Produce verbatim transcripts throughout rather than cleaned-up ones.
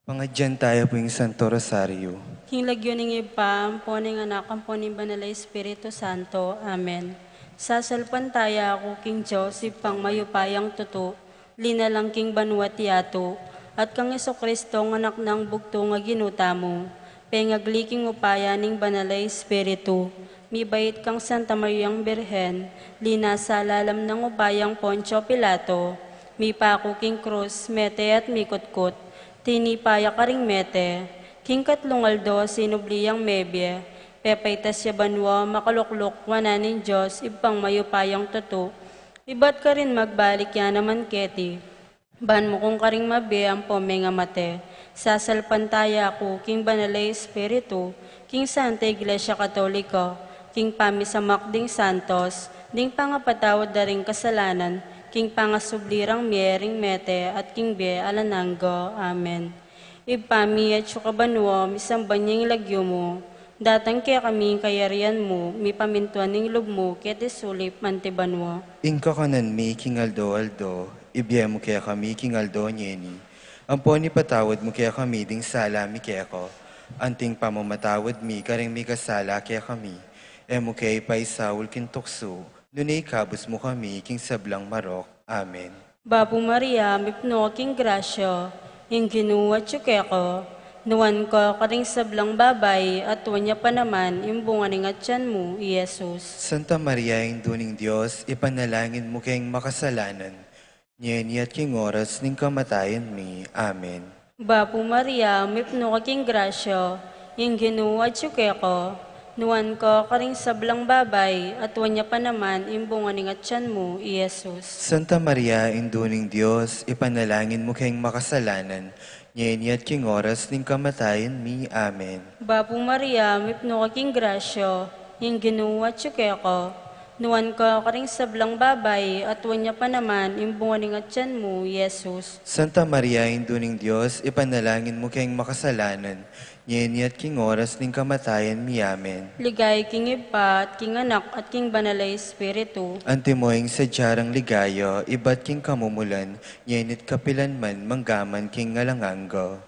Pangadyan taya pu ing Santo Rosario. King lagyu ning Ibpa, ampo ning Anak, ampo ning Banal a Espiritu Santo. Amen. Sasalpantaya aku king Dios, Ibpang mayupayang tutu, linalang king banua't yatu, at kang Jesucristo, Anak nang bugtung a Ginu tamu, pengagli king upaya ning Banal a Espiritu, mibait kang Santa Mariang Birhen, linasa lalam nang upayang Poncio Pilato, mipaku king krus, mete at mikutkut, tinipa ya karing mete, king katlung aldo sinubli yang mebie, pepaitas ya banua, makalukluk wanan ning Dios, Ibpang mayupayang tutu, ibat karin magbalik ya naman keti. Ban mukung karing mabie ampo mengamate. Sasalpantaya ku king Banal a Espiritu, king Santa Iglesia Katolika, king pamisamak ding santos, ding pangapatawad da ring kasalanan, king pangasubli rang mie ring mete at king bie alang angga. Amen. Ibpa mi, atsu ka banua, misamban ya ing lagyu mu, datang kekami ing kayarian mu, mipamintuan ing lub mu keti sulip anti banua. Ing kakanan mi king aldo-aldo, ibie mu kekami king aldo ngeni. Ampon ipatawad mu kekami ding sala mi keka, anti ing pamamatawad mi karing mikasala kekami. E mu ke ipaisaul king tuksu, nune ikabus mu kami king sablang marok. Amen. Bapu Maria, mipnu ka king grasya, ing Ginu atyu keka, nuan ka karing sablang babai, at nuan ya pa naman ing bunga ning atyan mu, i Jesus. Santa Maria, Indu ning Dios, ipanalangin mu keng makasalanan, ngeni at king oras ning kamatayan mi. Amen. Bapu Maria, mipnu ka king grasya, ing Ginu atyu keka, nuan ka karing sablang babai, at nuan ya pa naman ing bunga ning atyan mu, i Jesus. Santa Maria, Indu ning Dios, ipanalangin mu keng makasalanan, ngeni at king oras ning kamatayan mi. Amen. Bapu Maria, mipnu ka king grasya, ing Ginu atyu keka, nuan ka karing sablang babai, at nuan ya pa naman ing bunga ning atyan mu, i Jesus. Santa Maria, Indu ning Dios, ipanalangin mu keng makasalanan, ngeni at king oras ning kamatayan mi. Amen. Ligaya king Ibpa, at king Anak, at king Banal a Espiritu. Antimo ing sadya rang ligaya, ibat king kamumulan, ngeni at kapilan man, manggaman king alang angga.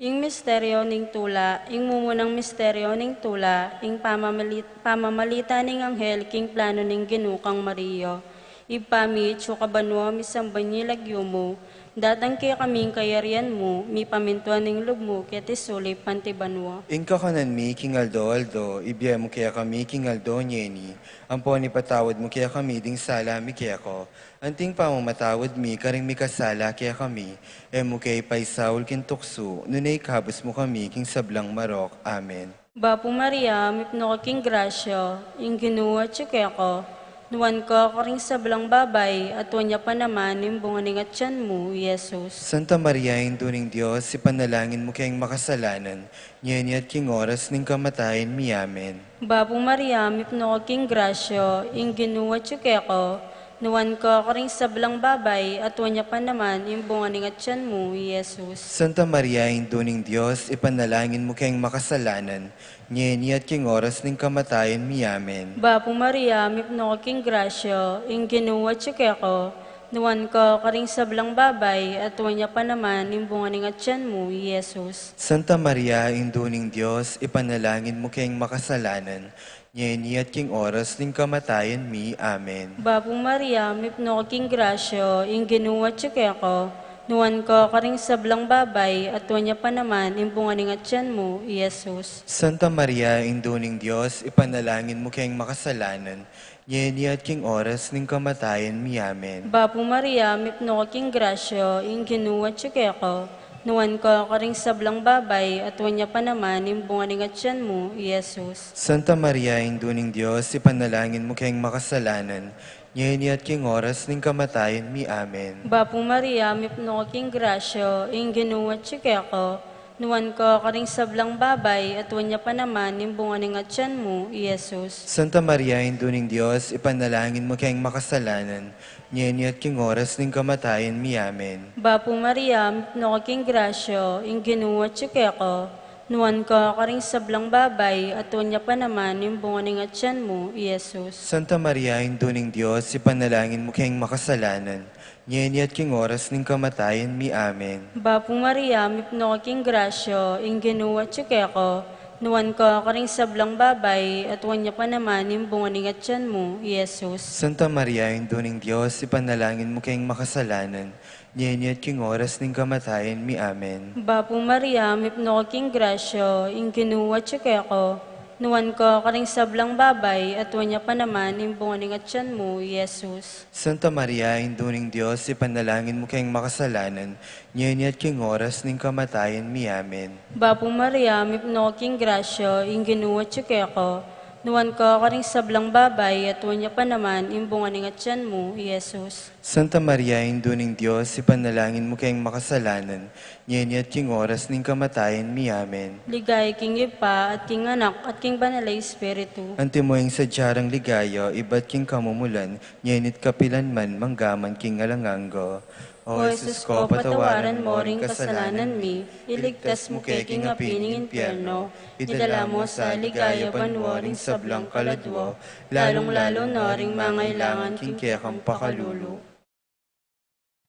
Ing misteryo ning tula. Ing mumunang misteryo ning tula, ing pamamalit-, pamamalita ning anghel king planu ning Ginu kang Maria. Ibpa mi, atsu ka banua, misamban ya ing lagyu mu, datang kekami ing kayarian mu, mipamintuan ing lub mu keti sulip anti banua. Ing kakanan mi king aldo-aldo, ibie mu kekami king aldo ngeni, ampon ipatawad mu kekami ding sala mi keka, anti ing pamamatawad mi karing mikasala kekami, e mu ke ipaisaul king tuksu, nune ikabus mu kami king sablang marok. Amen. Bapu Maria, mipnu ka king grasya, ing Ginu atyu keka, nuan ka karing sablang babai, at nuan ya pa naman ing bunga ning atyan mu, i Jesus. Santa Maria, Indu ning Dios, ipanalangin mu keng makasalanan, ngeni at king oras ning kamatayan mi. Amen. Bapu Maria, mipnu ka king grasya, ing Ginu atyu keka, nuan ka karing sablang babai, at nuan ya pa naman ing bunga ning atyan mu, i Jesus. Santa Maria, Indu ning Dios, ipanalangin mu keng makasalanan, ngeni at king oras ning kamatayan mi. Amen. Bapu Maria, mipnu ka king grasya, ing Ginu atyu keka, nuan ka karing sablang babai, at nuan ya pa naman ing bunga ning atyan mu, i Jesus. Santa Maria, Indu ning Dios, ipanalangin mu keng makasalanan, ngeni at king oras ning kamatayan mi. Amen. Bapu Maria, mipnu ka king grasya, ing Ginu atyu keka, nuan ka karing sablang babai, at nuan ya pa naman ing bunga ning atyan mu, i Jesus. Santa Maria, Indu ning Dios, ipanalangin mu keng makasalanan, ngeni at king oras ning kamatayan mi. Amen. Bapu Maria, mipnu ka king grasya, ing Ginu atyu keka, nuan ka karing sablang babai, at nuan ya pa naman ing bunga ning atyan mu, i Jesus. Santa Maria, Indu ning Dios, ipanalangin mu keng makasalanan, ngeni at king oras ning kamatayan mi. Amen. Bapu Maria, mipnu ka king grasya, ing Ginu atyu keka, nuan ka karing sablang babai, at nuan ya pa naman ing bunga ning atyan mu, i Jesus. Santa Maria, Indu ning Dios, ipanalangin mu keng makasalanan, ngeni at king oras ning kamatayan mi. Amen. Bapu Maria, mipnu ka king grasya, ing Ginu atyu keka, Nuan ka karing sablang babai, at nuan ya pa naman ing bunga ning atian mu, i Jesus. Santa Maria, Indu ning Dios, ipanalangin mu keng makasalanan, ngeni at king oras ning kamatayan mi. Amen. Bapu Maria, mipnu ka king grasya, ing Ginu atyu keka, nuan ka karing sablang babai, at nuan ya pa naman ing bunga ning atian mu, i Jesus. Santa Maria, Indu ning Dios, ipanalangin mu keng makasalanan, ngeni at king oras ning kamatayan mi. Amen. Bapu Maria, mipnu ka king grasya, ing Ginu atyu keka, nuan ka karing sablang babai, at nuan ya pa naman ing bunga ning atian mu, i Jesus. Santa Maria, Indu ning Dios, ipanalangin mu keng makasalanan, ngeni at king oras ning kamatayan mi. Amen. Bapu Maria, mipnu ka king grasya, ing Ginu atyu keka, nuan ka karing sablang babai, at nuan ya pa naman ing bunga ning atian mu, i Jesus. Santa Maria, Indu ning Dios, ipanalangin mu keng makasalanan, ngeni at king oras ning kamatayan mi. Amen. Ligaya king Ibpa, at king Anak, at king Banal a Espiritu. Antimo ing sadya rang ligaya, ibat king kamumulan, ngeni at kapilan man, mangga man king alang angga. O Jesus ko, patawaran mo ring kasalanan mi, iligtas mu ke king api ning impyerno, idala mu sa ligaya banua ring sablang kaladua, lalung-lalu na ring mangailangan king kekang pakalulu.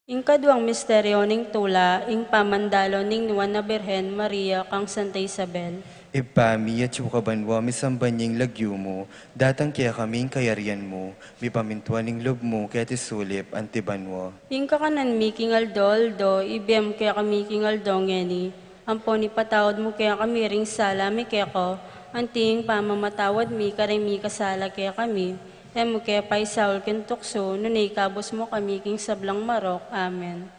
Ing kaduang misteryo ning tula, ing pamandalo ning nuan a Birhen Maria kang Santa Isabel. Ibpa mi, atsu ka banua, misamban ya ing lagyu mu, datang kekami ing kayarian mu, mipamintuan ing lub mu keti sulip anti banua. Ing kakanan mi king aldo-aldo, ibie mu kekami king aldo ngeni, ampon ipatawad mu kekami ring sala mi keka, anti ing pamamatawad mi kareng mikasala kekami. E mu ke paisaul king tuksu, nune ikabus mu kami king sablang marok. Amen.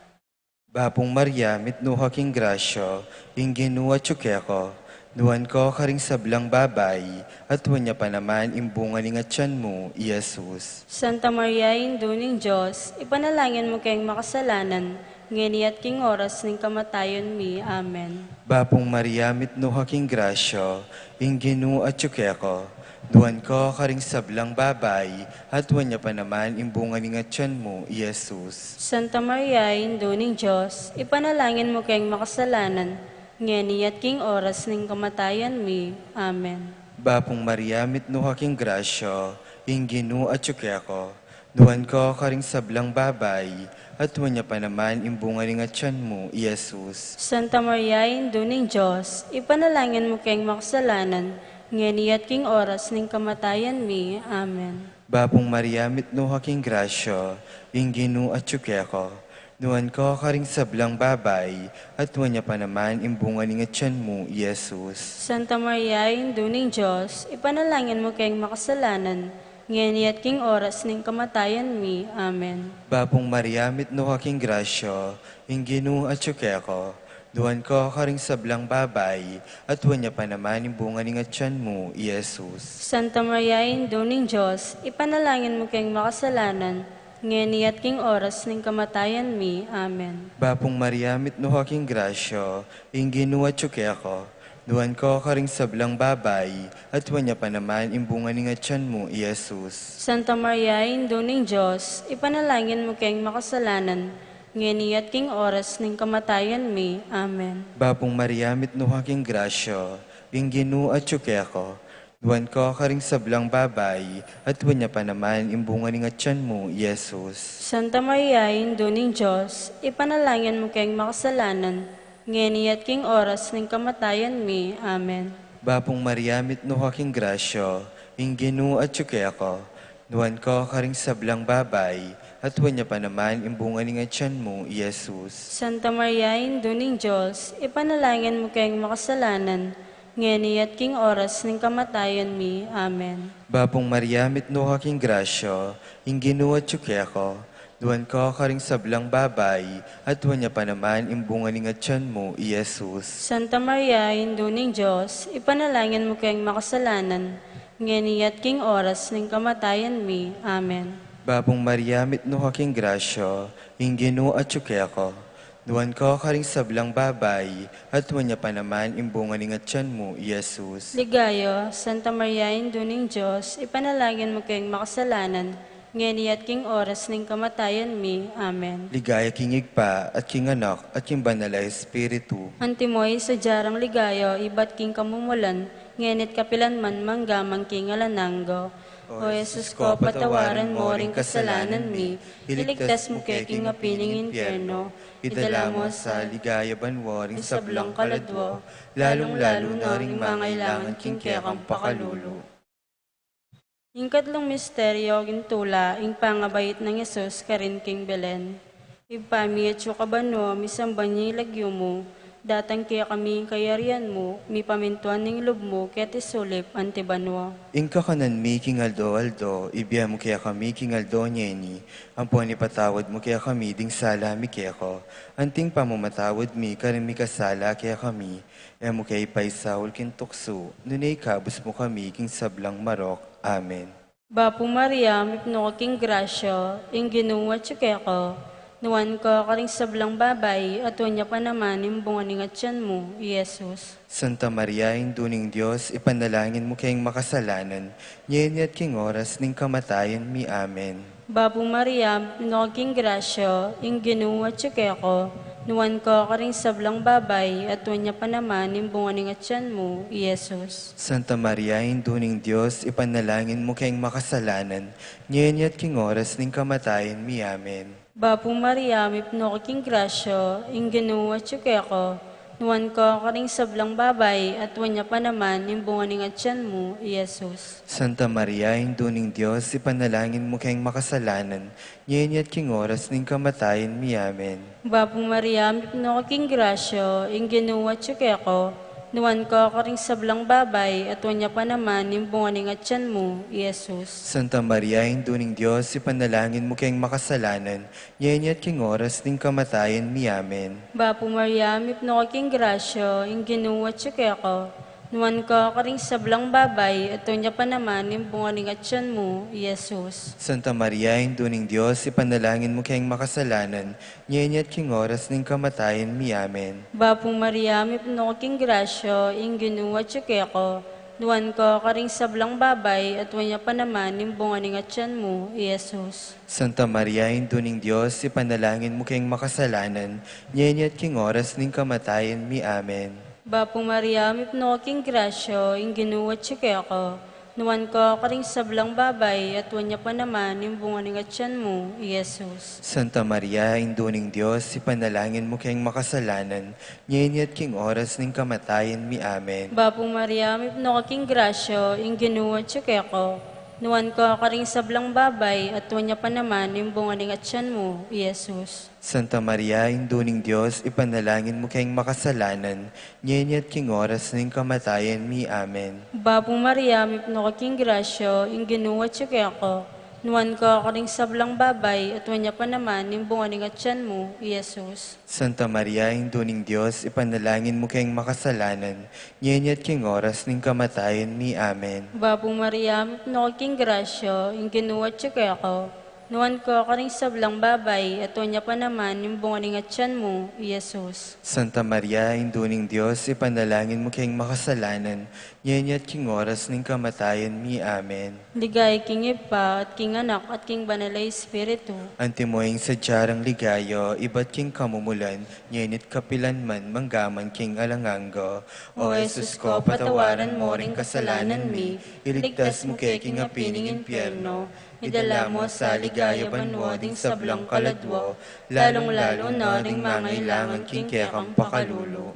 Bapu Maria, mitmu ka king grasya, ing Ginu atyu keka, nuan ka karing sablang babai, at nuan ya pa naman ing bunga ning atian mu, i Jesus. Santa Maria, Indu ning Dios, ipanalangin mu keng makasalanan, ngeni at king oras ning kamatayan mi. Amen. Bapu Maria, mitmu ka king grasya, ing Ginu atyu keka, nuan ka karing sablang babai, at nuan ya pa naman ing bunga ning atian mu, i Jesus. Santa Maria, Indu ning Dios, ipanalangin mu keng makasalanan, ngeni at king oras ning kamatayan mi. Amen. Bapu Maria, mitmu ka king grasya, ing Ginu atyu keka, nuan ka karing sablang babai, at nuan ya pa naman ing bunga ning atian mu, i Jesus. Santa Maria, Indu ning Dios, ipanalangin mu keng makasalanan, ngeni at king oras ning kamatayan mi. Amen. Bapu Maria, mitmu ka king grasya, ing Ginu atyu keka, nuan ka karing sablang babai, at nuan ya pa naman ing bunga ning atian mu, i Jesus. Santa Maria, Indu ning Dios, ipanalangin mu keng makasalanan, ngeni at king oras ning kamatayan mi. Amen. Bapu Maria, mitmu ka king grasya, ing Ginu atyu keka, nuan ka karing sablang babai, at nuan ya pa naman ing bunga ning atian mu, i Jesus. Santa Maria, Indu ning Dios, ipanalangin mu keng makasalanan, ngeni at king oras ning kamatayan mi. Amen. Bapu Maria, mitmu ka king grasya, ing Ginu atyu keka, nuan ka karing sablang babai, at nuan ya pa naman ing bunga ning atian mu, i Jesus. Santa Maria, Indu ning Dios, ipanalangin mu keng makasalanan, ngeni at king oras ning kamatayan mi. Amen. Bapu Maria, mitmu ka king grasya, ing Ginu atyu keka, nuan ka karing sablang babai, at nuan ya pa naman ing bunga ning atian mu, i Jesus. Santa Maria, Indu ning Dios, ipanalangin mu keng makasalanan, ngeni at king oras ning kamatayan mi. Amen. Bapu Maria, mitmu ka king grasya, ing Ginu atyu keka, nuan ka karing sablang babai, at nuan ya pa naman ing bunga ning atian mu, i Jesus. Santa Maria, Indu ning Dios, ipanalangin mu keng makasalanan, ngeni at king oras ning kamatayan mi. Amen. Bapu Maria, mitmu ka king grasya, ing Ginu atyu keka, nuan ka karing sablang babai, at nuan ya pa naman ing bunga ning atian mu, i Jesus. Santa Maria, Indu ning Dios, ipanalangin mu keng makasalanan, ngeni at king oras ning kamatayan mi. Amen. Bapu Maria, mitmu ka king grasya, ing Ginu atyu keka, nuan ka karing sablang babai, at nuan ya pa naman ing bunga ning atian mu, i Jesus. Ligaya, Santa Maria, Indu ning Dios, ipanalangin mu keng makasalanan, ngeni at king oras ning kamatayan mi. Amen. Ligaya king Ibpa, at king Anak, at king Banal a Espiritu. Antimo ing sadya rang ligaya, ibat king kamumulan, ngeni at kapilan man, mangga man king alang angga. O Jesus ko, patawaran mo ring kasalanan mi, iligtas mu ke king api ning impyerno, idala mu sa king ligaya banua ring sablang kaladua, lalung-lalu na ring mangailangan king kekang pakalulu. Ing katlung misteryo king tula, ing pangabait nang Jesus karin king Belen. Ibpa mi atsu ka banua, misamban ya ing lagyu mu, datang kekami ing kayarian mu, mipamintuan ing lub mu keti sulip anti banua. Ing kakanan mi king aldo-aldo ibie mu kekami king aldo ngeni, ampon ipatawad mu kekami ding sala mi keka, anti ing pamamatawad mi karing mikasala kekami. E mu ke ipaisaul king tuksu, nune ikabus mu kami king sablang marok. Amen. Bapu Maria, mipnu ka king grasya, ing Ginu atsu keka, nuan ka karing sablang babai, at nuan ya pa naman ing bunga ning atian mu, i Jesus. Santa Maria, Indu ning Dios, ipanalangin mu keng makasalanan, ngeni at king oras ning kamatayan mi. Amen. Bapu Maria, mipnu ka king grasya, ing Ginu atsu keka, nuan ka karing sablang babai, at nuan ya pa naman ing bunga ning atian mu, i Jesus. Santa Maria, Indu ning Dios, ipanalangin mu keng makasalanan, ngeni at king oras ning kamatayan mi. Amen. Bapu Maria, mipnu ka king grasya, ing Ginu atsu keka, nuan ka karing sablang babai, at nuan ya pa naman ing bunga ning atian mu, i Jesus. Santa Maria, Indu ning Dios, ipanalangin mu keng makasalanan, ngeni at king oras ning kamatayan mi. Amen. Bapu Maria, mipnu ka king grasya, ing Ginu atsu keka, nuan ka karing sablang babai, at nuan ya pa naman ing bunga ning atian mu, i Jesus. Santa Maria, Indu ning Dios, ipanalangin mu keng makasalanan, ngeni at king oras ning kamatayan mi. Amen. Bapu Maria, mipnu ka king grasya, ing Ginu atsu keka, nuan ka karing sablang babai, at nuan ya pa naman ing bunga ning atian mu, i Jesus. Santa Maria, Indu ning Dios, ipanalangin mu keng makasalanan, ngeni at king oras ning kamatayan mi. Amen. Bapu Maria, mipnu ka king grasya, ing Ginu atsu keka, nuan ka karing sablang babai, at nuan ya pa naman ing bunga ning atian mu, i Jesus. Santa Maria, Indu ning Dios, ipanalangin mu keng makasalanan, ngeni at king oras ning kamatayan mi. Amen. Bapu Maria, mipnu ka king grasya, ing Ginu atsu keka, nuan ka karing sablang babai, at nuan ya pa naman ing bunga ning atian mu, i Jesus. Santa Maria, Indu ning Dios, ipanalangin mu keng makasalanan, ngeni at king oras ning kamatayan mi. Amen. Bapu Maria, mipnu ka king grasya, ing Ginu atsu keka, nuan ka karing sablang babai, at nuan ya pa naman ing bunga ning atian mu, i Jesus. Santa Maria, Indu ning Dios, ipanalangin mu keng makasalanan, ngeni at king oras ning kamatayan mi. Amen. Bapu Maria, mipnu ka king grasya, ing Ginu atsu keka, nuan ka karing sablang babai, at nuan ya pa naman ing bunga ning atian mu, i Jesus. Santa Maria, Indu ning Dios, ipanalangin mu keng makasalanan, ngeni at king oras ning kamatayan mi. Amen. Bapu Maria, mipnu ka king grasya, ing Ginu atsu keka, nuan ka karing sablang babai, at nuan ya pa naman ing bunga ning atian mu, i Jesus. Santa Maria, Indu ning Dios, ipanalangin mu keng makasalanan, ngeni at king oras ning kamatayan mi. Amen. Ligaya king Ibpa, at king Anak, at king Banal a Espiritu. Antimo ing sadya rang ligaya, ibat king kamumulan, ngeni at kapilan man, mangga man king alang angga. O Jesus ko, patawaran mo ring kasalanan mi, iligtas mu ke king api ning impyerno, idala mu sa king ligaya banua ding sablang kaladua, lalung-lalu na ring mangailangan king kekang pakalulu.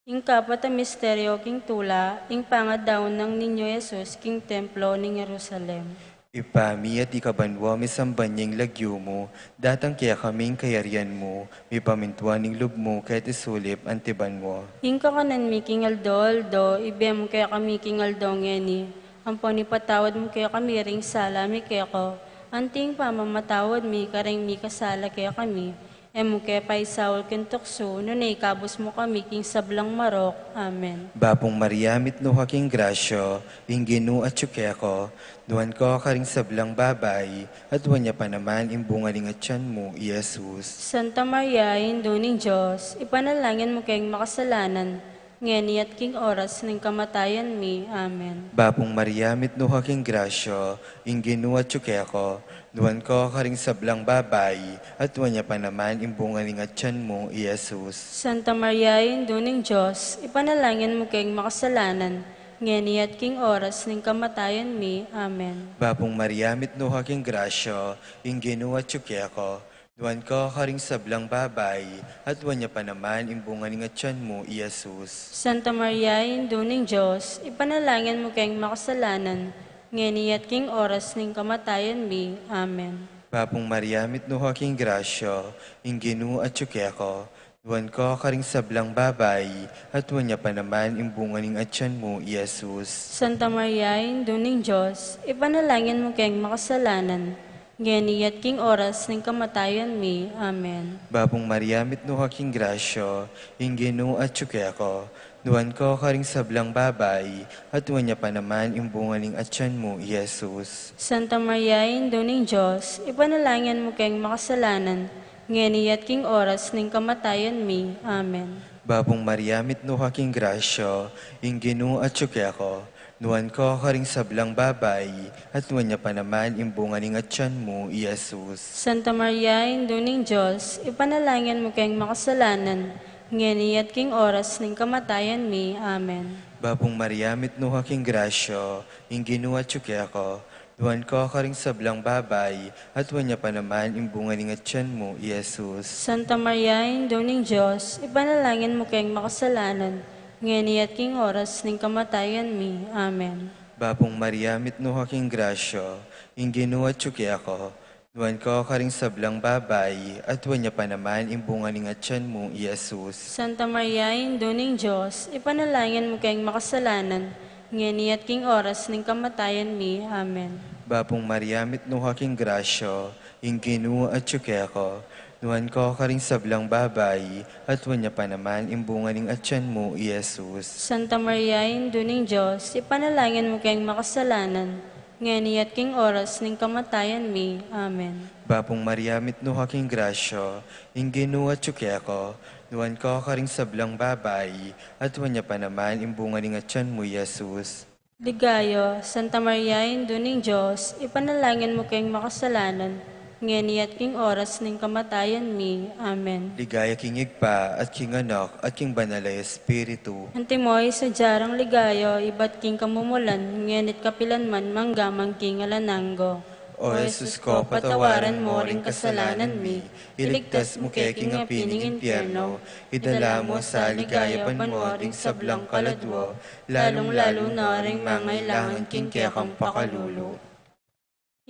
Ing kapat a misteryo king tula, ing pangadaun nang Niño Jesus king templo ning Jerusalem. Ibpa mi, atiu ka banua, misamban ya ing lagyu mu, datang kekami ing kayarian mu, mipamintuan ing lub mu keti sulip anti banua. Ing kakanan mi king aldo-aldo ibie mu kekami king aldo ngeni, ampon ipatawad mu kekami ring sala mi keka, anti ing pamamatawad mi karing mikasala kekami. E mu ke paisaul king tuksu, nune ikabus mu kami king sablang marok. Amen. Bapu Maria, mitmu ka king grasya, ing Ginu atyu keka, nuan ka karing sablang babai, at nuan ya pa naman ing bunga ning atyan mu, i Jesus. Santa Maria, Indu ning Dios, ipanalangin mu keng makasalanan, ngeni at king oras ning kamatayan mi. Amen. Bapung Maria, mitmu ka king grasya, ing Ginu atyu keka, nuan ka karing sablang babai, at nuan ya pa naman ing bunga ning atyan mu, i Jesus. Santa Maria, Indu ning Dios, ipanalangin mu keng makasalanan, ngeni at king oras ning kamatayan mi. Amen. Bapung Maria, mitmu ka king grasya, ing Ginu atyu keka, nuan ka karing sablang babai, at nuan ya pa naman ing bunga ning atyan mu, i Jesus. Santa Maria, Indu ning Dios, ipanalangin mu keng makasalanan, ngeni at king oras ning kamatayan mi. Amen. Bapung Maria, mitmu ka king grasya, ing Ginu atyu keka, nuan ka karing sablang babai, at nuan ya pa naman ing bunga ning atyan mu, i Jesus. Santa Maria, Indu ning Dios, ipanalangin mu keng makasalanan, ngeni at king oras ning kamatayan mi. Amen. Bapung Maria, mitmu ka king grasya, ing Ginu atyu keka, nuan ka karing sablang babai, at nuan ya pa naman ing bunga ning atyan mu, i Jesus. Santa Maria, Indu ning Dios, ipanalangin mu keng makasalanan, ngeni at king oras ning kamatayan mi. Amen. Bapung Maria, mitmu ka king grasya, ing Ginu atyu keka, nuan ka karing sablang babai, at nuan ya pa naman ing bunga ning atyan mu, i Jesus. Santa Maria, Indu ning Dios, ipanalangin mu keng makasalanan, ngeni at king oras ning kamatayan mi. Amen. Bapung Maria, mitmu ka king grasya, ing Ginu atyu keka, nuan ka karing sablang babai, at nuan ya pa naman ing bunga ning atyan mu, i Jesus. Santa Maria, Indu ning Dios, ipanalangin mu keng makasalanan, ngeni at king oras ning kamatayan mi. Amen. Bapung Maria, mitmu ka king grasya, ing Ginu atyu keka, nuan ka karing sablang babai, at nuan ya pa naman ing bunga ning atyan mu, i Jesus. Santa Maria, Indu ning Dios, ipanalangin mu keng makasalanan, ngeni at king oras ning kamatayan mi. Amen. Bapung Maria, mitmu ka king grasya, ing Ginu atyu keka, nuan ka karing sablang babai, at nuan ya pa naman ing bunga ning atyan mu, i Jesus. Santa Maria, Indu ning Dios, ipanalangin mu keng makasalanan, ngeni at king oras ning kamatayan mi. Amen. Bapung Maria, mitmu ka king grasya, ing Ginu atyu keka, nuan ka karing sablang babai, at nuan ya pa naman ing bunga ning atyan mu, i Jesus. Ligaya, Santa Maria, Indu ning Dios, ipanalangin mu keng makasalanan, ngeni at king oras ning kamatayan mi. Amen. Ligaya king Ibpa, at king Anak, at king Banal a Espiritu. Antimo ing sadya rang ligaya, ibat king kamumulan, ngeni't kapilan man, mangga man king alang angga. O Jesus ko, patawaran mu ring kasalanan mi, iligtas mu ke king api ning impyerno, idala mu sa king ligaya banua ding sablang kaladua, lalung-lalu na ring mangailangan king kekang pakalulu.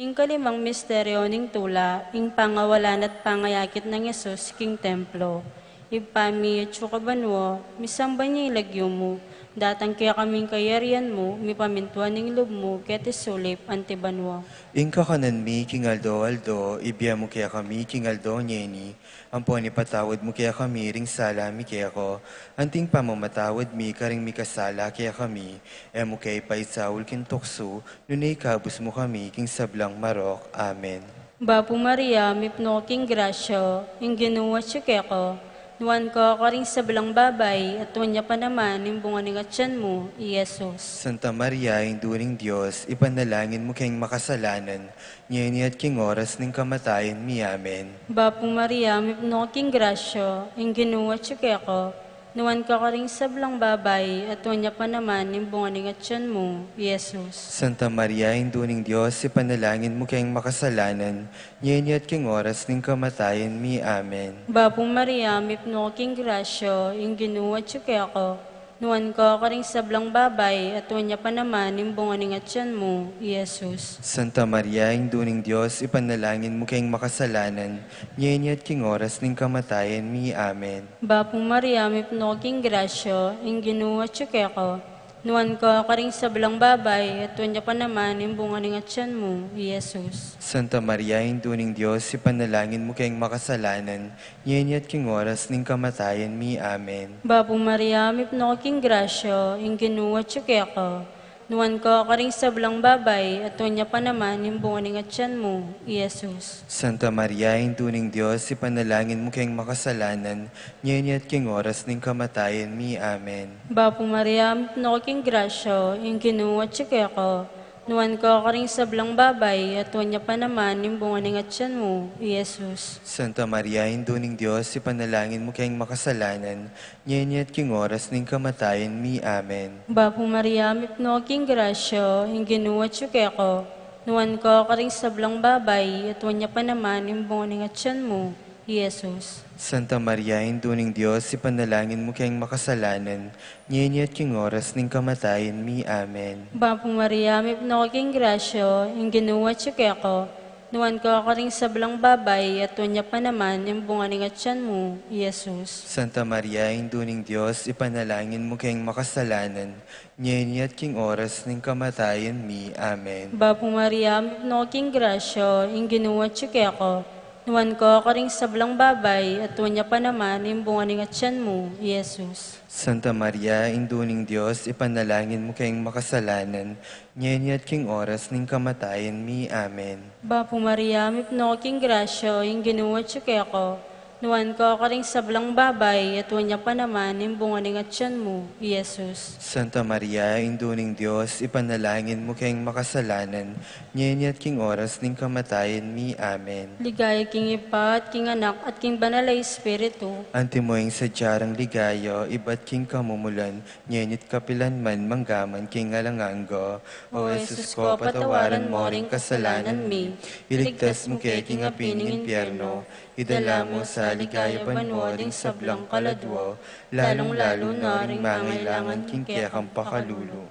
Ing kalimang misteryo ning tula, ing pangawalan at pangayakit nang Jesus king templo. Ibpa mi, atsu ka banua, misamban ya ing lagyu mu, datang kekami ing kayarian mu, mipamintuan ing lub mu, keti sulip anti banua. Ing kakanan mi king aldo-aldo, ibie mu kekami king aldo ngeni, ampon ipatawad mu kekami ring sala mi keka, anti ing pamamatawad mi karing mikasala kekami, e mu ke ipaisaul king tuksu, nune ikabus mu kami king sablang marok. Amen. Bapu Maria, mipnu ka king grasya, ing Ginu atsu keka, nuan ka karing sablang babai, at nuan ya pa naman ing bunga ning atyan mu, i Jesus. Santa Maria, Indu ning Dios, ipanalangin mu keng makasalanan, ngeni at king oras ning kamatayan mi. Amen. Bapu Maria, mipnu ka king grasya, ing Ginu atsu keka, nuan ka karing sablang babai, at nuan ya pa naman ing bunga ning atyan mu, i Jesus. Santa Maria, Indu ning Dios, ipanalangin mu keng makasalanan, ngeni at king oras ning kamatayan mi. Amen. Bapu Maria, mipnu ka king grasya, ing Ginu atsu keka, nuan ka karing sablang babai, at nuan ya pa naman ing bunga ning atyan mu, i Jesus. Santa Maria, Indu ning Dios, ipanalangin mu keng makasalanan, ngeni at king oras ning kamatayan mi. Amen. Bapu Maria, mipnu ka king grasya, ing Ginu atsu keka, nuan ka karing sablang babai, at nuan ya pa naman ing bunga ning atyan mu, i Jesus. Santa Maria, Indu ning Dios, ipanalangin mu keng makasalanan, ngeni at king oras ning kamatayan mi. Amen. Bapu Maria, mipnu ka king grasya, ing Ginu atsu keka, Nuan ka karing sablang babai, at nuan ya pa naman ing bunga ning atyan mu, i Jesus. Santa Maria, Indu ning Dios, ipanalangin mu keng makasalanan, ngeni at king oras ning kamatayan mi. Amen. Bapu Maria, mipnu ka king grasya, ing Ginu atyu keka, nuan ka karing sablang babai, at nuan ya pa naman ing bunga ning atyan mu, i Jesus. Santa Maria, Indu ning Dios, ipanalangin mu keng makasalanan, ngeni at king oras ning kamatayan mi. Amen. Bapu Maria, mipnu ka king grasya, ing Ginu atyu keka, nuan ka karing sablang babai, at nuan ya pa naman ing bunga ning atyan mu, i Jesus. Santa Maria, Indu ning Dios, ipanalangin mu keng makasalanan, ngeni at king oras ning kamatayan mi. Amen. Bapu Maria, mipnu ka king grasya, ing Ginu atyu keka, nuan ka karing sablang babai, at nuan ya pa naman ing bunga ning atyan mu, i Jesus. Santa Maria, Indu ning Dios, ipanalangin mu keng makasalanan, ngeni at king oras ning kamatayan mi. Amen. Bapu Maria, mipnu ka king grasya, ing Ginu atyu keka, nuan ka karing sablang babai, at nuan ya pa naman ing bunga ning atyan mu, i Jesus. Santa Maria, Indu ning Dios, ipanalangin mu keng makasalanan, ngeni at king oras ning kamatayan mi. Amen. Bapu Maria, mipnu ka king grasya, ing Ginu atyu keka, nuan ka karing sablang babai, at nuan ya pa naman ing bunga ning atyan mu, i Jesus. Santa Maria, Indu ning Dios, ipanalangin mu keng makasalanan, ngeni at king oras ning kamatayan mi. Amen. Ligaya king Ibpa, at king Anak, at king Banal a Espiritu. Antimo ing sadya rang ligaya, ibat king kamumulan, ngeni at kapilan man, mangga man king alang angga. O Jesus ko, patawaran mo ring kasalanan mi, iligtas mu ke king api ning impyerno, idala mu sa ligaya banua ding sablang kaladua, lalung-lalu na ring mangailangan king kekang pakalulu.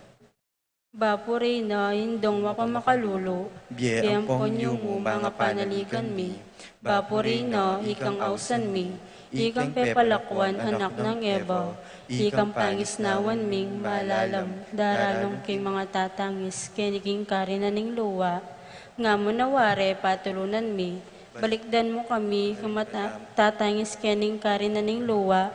Bapu Reyna, Indung mapamakalulu, bie ampon yumu manga panaligan mi. Bapu Reyna, ikang ausan mi, ikang pepalakuan, anak nang Eva, ikang pangisnawan ming malalam, daralan king manga tatangis keni king karinan ning lua. Nga mu na wari patulunan mi, balikdan mu kami king mata-, tatangis keni king karinan ning lua.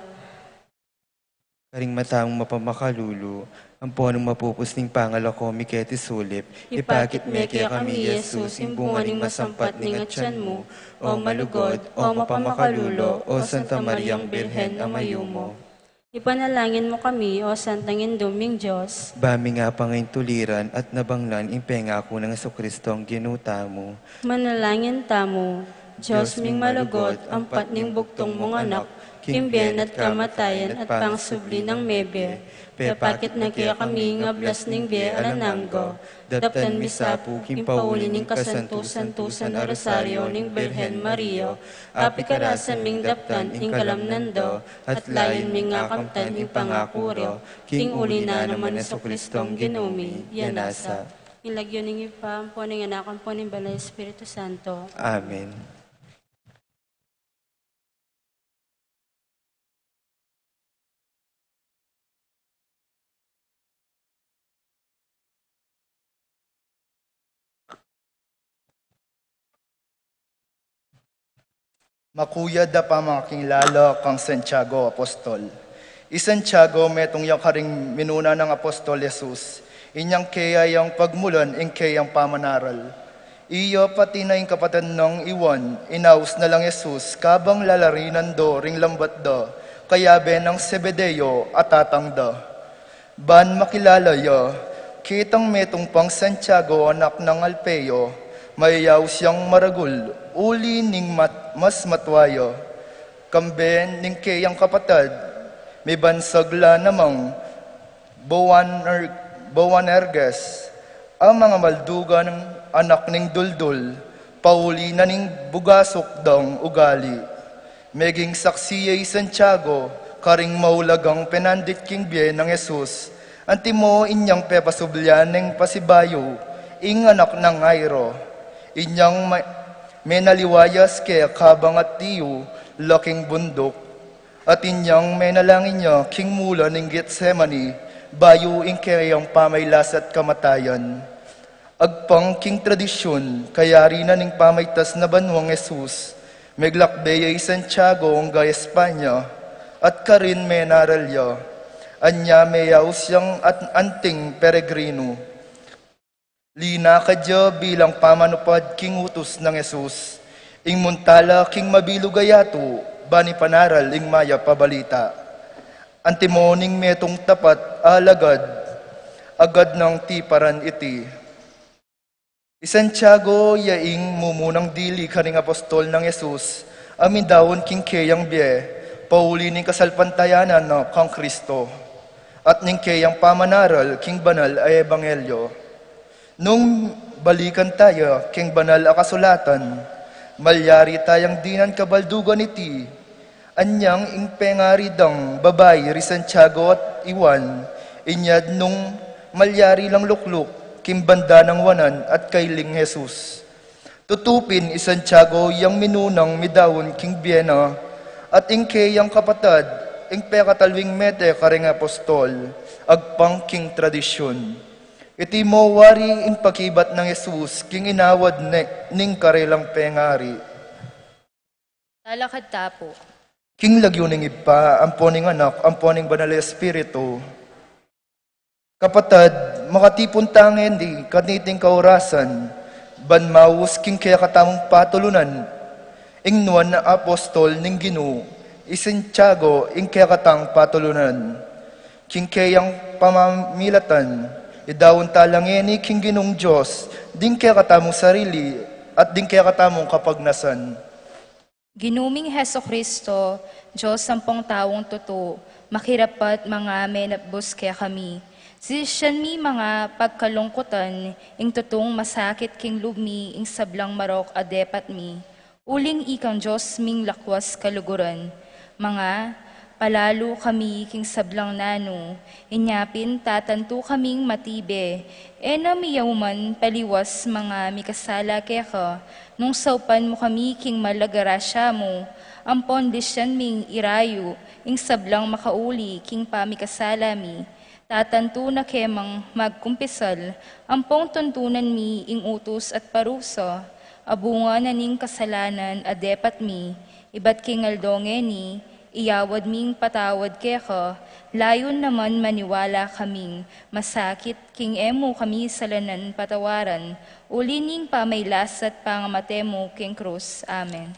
Karing mata mung mapamakalulu, ampon ing mapupus ning pangalako mi keti sulip, ipakit me kekami i Jesus, ing bunga ning masampat ning atyan mu. O malugud, o mapamakalulu, o Santa Mariang Birhen a mayumu. Ipanalangin mu kami, o Santang Indu ming Dios. Ba ming apangaintuliran at nabangnan ing pengaku nang Jesucristong Ginu tamu. Manalangin tamu. Dios ming malugud, ampat ning bugtung mung Anak, king bie na at kamatayan at pangasubli nang mebie, pepakit na kekami ing ablas ning bie alang angga, daptan mi sa pu king pauli ning kasantu-santusan a Rosario ning Birhen Maria, apikarasa ming daptan ing kalamnan da, at layun ming akamtan ing pangaku ra, king uli na naman nang Jesucristong Ginu mi. Yana sa. King lagyu ning Ibpa, ampon ning Anak, ampon ning Banal Espiritu Santo. Amen. Makuyad a pamakilala kang Santiago Apostol. I Santiago, metung ya karing minuna nang Apostol Jesus, inyang keya yang pagmulan ing keyang pamanaral. Iya pati na ing kapatad nang i Juan, inaus na lang Jesus, kabang lalarinan do ring lambat da, kayabe nang Zebedeo a tatang da. Ban makilala ya, kitang metung pang Santiago, anak nang Alfeo, mayayaus yang maragul, uli ning mat-, mas matua ya. Kambe ning keyang kapatad, mibansag la namang Boaner-, Boanerges, a manga maldugan anak ning duldul, pauli na ning bugasuk dang ugali. Meging saksi ya i Santiago karing maulagang penandit king bie nang Jesus, antimo inyang pepasublian ning pasibayu ing anak nang Jairo. Inyang ma-, menaliwa ya seke kabang atiu la king bunduk. At inyang menalangin ya king mula ning Getsemani, bayu ing keyang pamailas at kamatayan. Agpang king tradisyun, kayari na ning pamaitas na banuang Jesus, meglakbe ya i Santiago angga Espanya, at karin menaral ya. Anya meyaus yang at anting peregrinu, Linakad ya bilang pamanupad king utus nang Jesus, ing munta la king mabilug a yatu, ban ipanaral ing mayap a balita. Antimo ning metung tapat a alagad, agad nang tiparan iti. I Santiago ya ing mumunang dili karing apostol nang Jesus, a midaun king keyang bie, pauli ning kasalpantayanan na kang Kristo, at ning keyang pamanaral king banal a ebanghelyo. Nung balikan taya king banal a kasulatan, malyari tayang dinan kabaldugan iti, anyang ing pengari dang babai ri Santiago at i Juan, inyad nung malyari lang lukluk king banda nang wanan at kailing Jesus. Tutu pin i Santiago yang minunang midaun king bie na, at ing keyang kapatad, ing pekatalwing mete karing apostol, agpang king tradisyun. Iti mo wari ing pakibat nang Jesus king inawad ne, ning karelang pengari. Talakad ta pu. King lagyu ning Ibpa, ampo ning Anak, ampo ning Banal a Espiritu. Kapatad, makatipun ta ngeni kaniting kaurasan, ban maus king kekatamung patulunan, ing nuan a apostol ning Ginu, i Santiago ing kekatang patulunan. King keyang pamamilatan, idaun ta la ngeni king Ginung Dios, ding kekatamung sarili, at ding kekatamung kapagnasan. Ginu ming Jesucristo, Dios ampong taung tutu, makirapat manga menatbus kekami. Sisian mi manga pagkalungkutan, ing tutung masakit king lub mi, ing sablang marok a depat mi. Uling ikang Dios ming lakwas kaluguran. Manga, palalu kami king sablang nanu, inya pin tatantu kaming matibe, e na miyauman paliwas manga mikasala keka, nung saupan mu kami king mal a grasya mu, ampon lisian ming irayu, ing sablang makauli king pamikasala mi. Tatantu na kemang magkumpisal, ampong tuntunan mi ing utus at parusa, a bunga na ning kasalanan a depat mi, ibat king aldo ngeni, iyawad ming patawad keka, layun naman maniwala kaming masakit king e mu kami salanan patawaran, uli ning pamailas at pangamate mu king krus. Amen.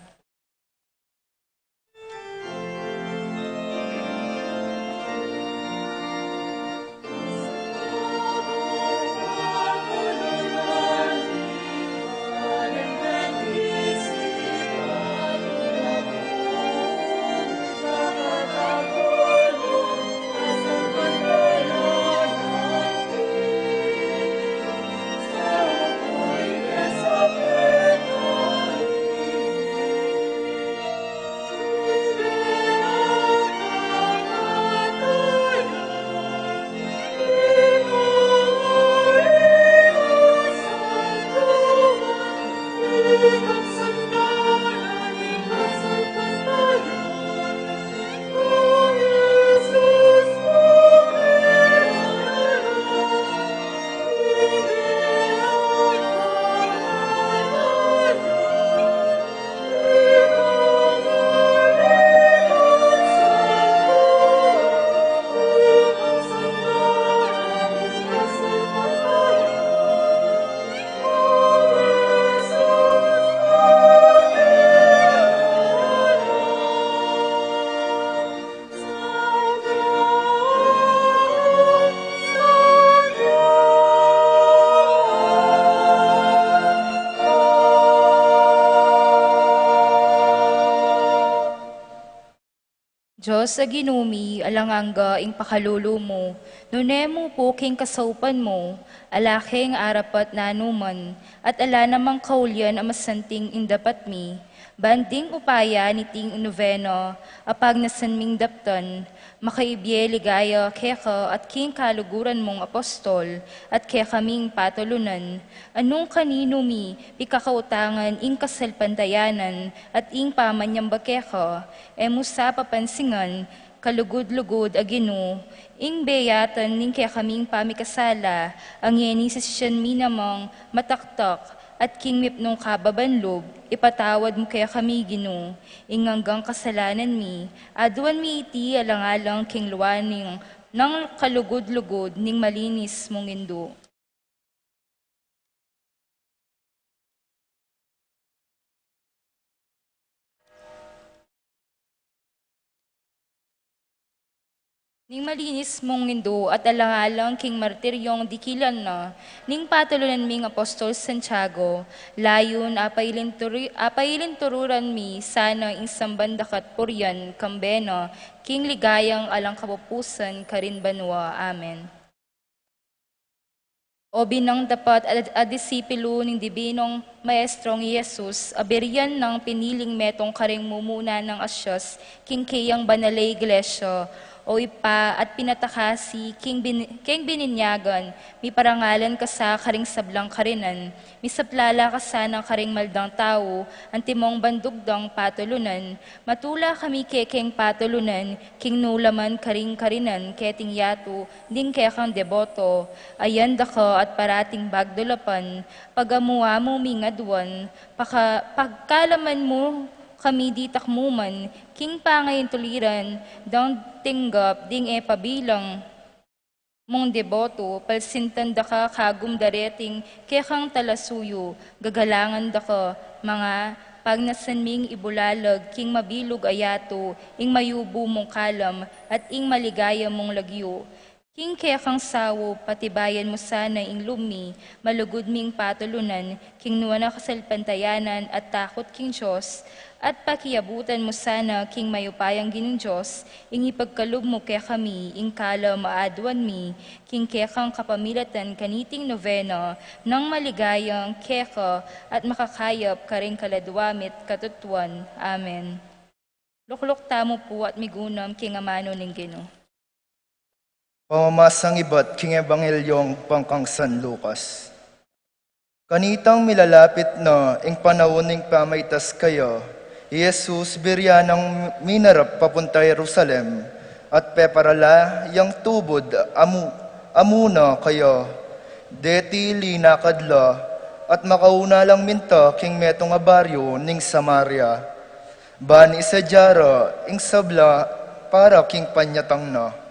Dios a Ginu mi, alang angga ing pakalulu mu, nune mu pu king kasaupan mu, ala keng arapat nanuman, at ala namang kaulian a masanting ing dapat mi, ban ding upaya niting nubena, a pagnasan ming daptan, makaibie ligaya keka at king kaluguran mung apostol, at kekaming patulunan, a nung kaninu mi pikakautangan ing kasalpantayanan at ing pamanyamba keka, e mu sa papansingan, kalugud-lugud a Ginu, ing beyatan ning kekaming pamikasala, a ngeni sisian mi namang mataktak, at king mipnung kababan lub, ipatawad mu kekami, Ginu, ing anggang kasalanan mi, aduan mi iti alang-alang king lua ning, nang kalugud-lugud ning malinis mung Indu. Ning malinis mung Indu at alang-alang king martiryong dikilan na, ning patulunan ming Apostol Santiago, layun apailinturi-, apailintururan mi sana ing samban daka't purian, kambe na, king ligayang alang kapupusan karin banua. Amen. O binang dapat a, a disipilu ning Dibinong Maestrong i Jesus, a birian nang piniling metung karing mumuna nang asyas king keyang banal a iglesia, o Ibpa, at pinatakasi king bin-, keng bininyagan, miparangalan ka sa karing sablang karinan, misaplala ka sana karing maldang tau, antimong bandugdang patulunan, matula kami kekeng patulunan, king nulaman karing karinan, keting yatu, ding kekang deboto, ayan daka at parating bagdulapan, pagamu-amu ming aduan, paka-, pagkalaman mu kami ditak muman, king pangaintuliran, dang tinggap ding e pabilang mung deboto, palsintan daka kagum dareting kekang talasuyu, gagalangan daka, manga pagnasan ming ibulalag, king mabilug a yatu, ing mayubu mung kalam, at ing maligaya mung lagyu. King kekang saup, patibayan mu sana ing lub mi, malugud ming patulunan, king nuan a kasalpantayanan at takut king Dios, at pakiabutan mu sana king mayupayang Ginung Dios, ing ipagkalub mu kekami, ing kalam a aduan mi, king kekang kapamilatan kaniting novena, nang maligayang keka at makakayap karing kaladua mi't katutuan. Amen. Lukluk tamu pu at migunam king amanu ning Ginu. Pamamasang ibat king Ebanghelyo agpang kang San Lucas. Kanitang milalapit na ing panaun ning pamaitas kaya, i Jesus birian nang minarap papunta Jerusalem, at peparala yang tubud amu, amu na kaya. Deti linakad la, at makauna lang minta king metung a baryu ning Samaria. Ban isadia ra ing sabla para king panyatang na.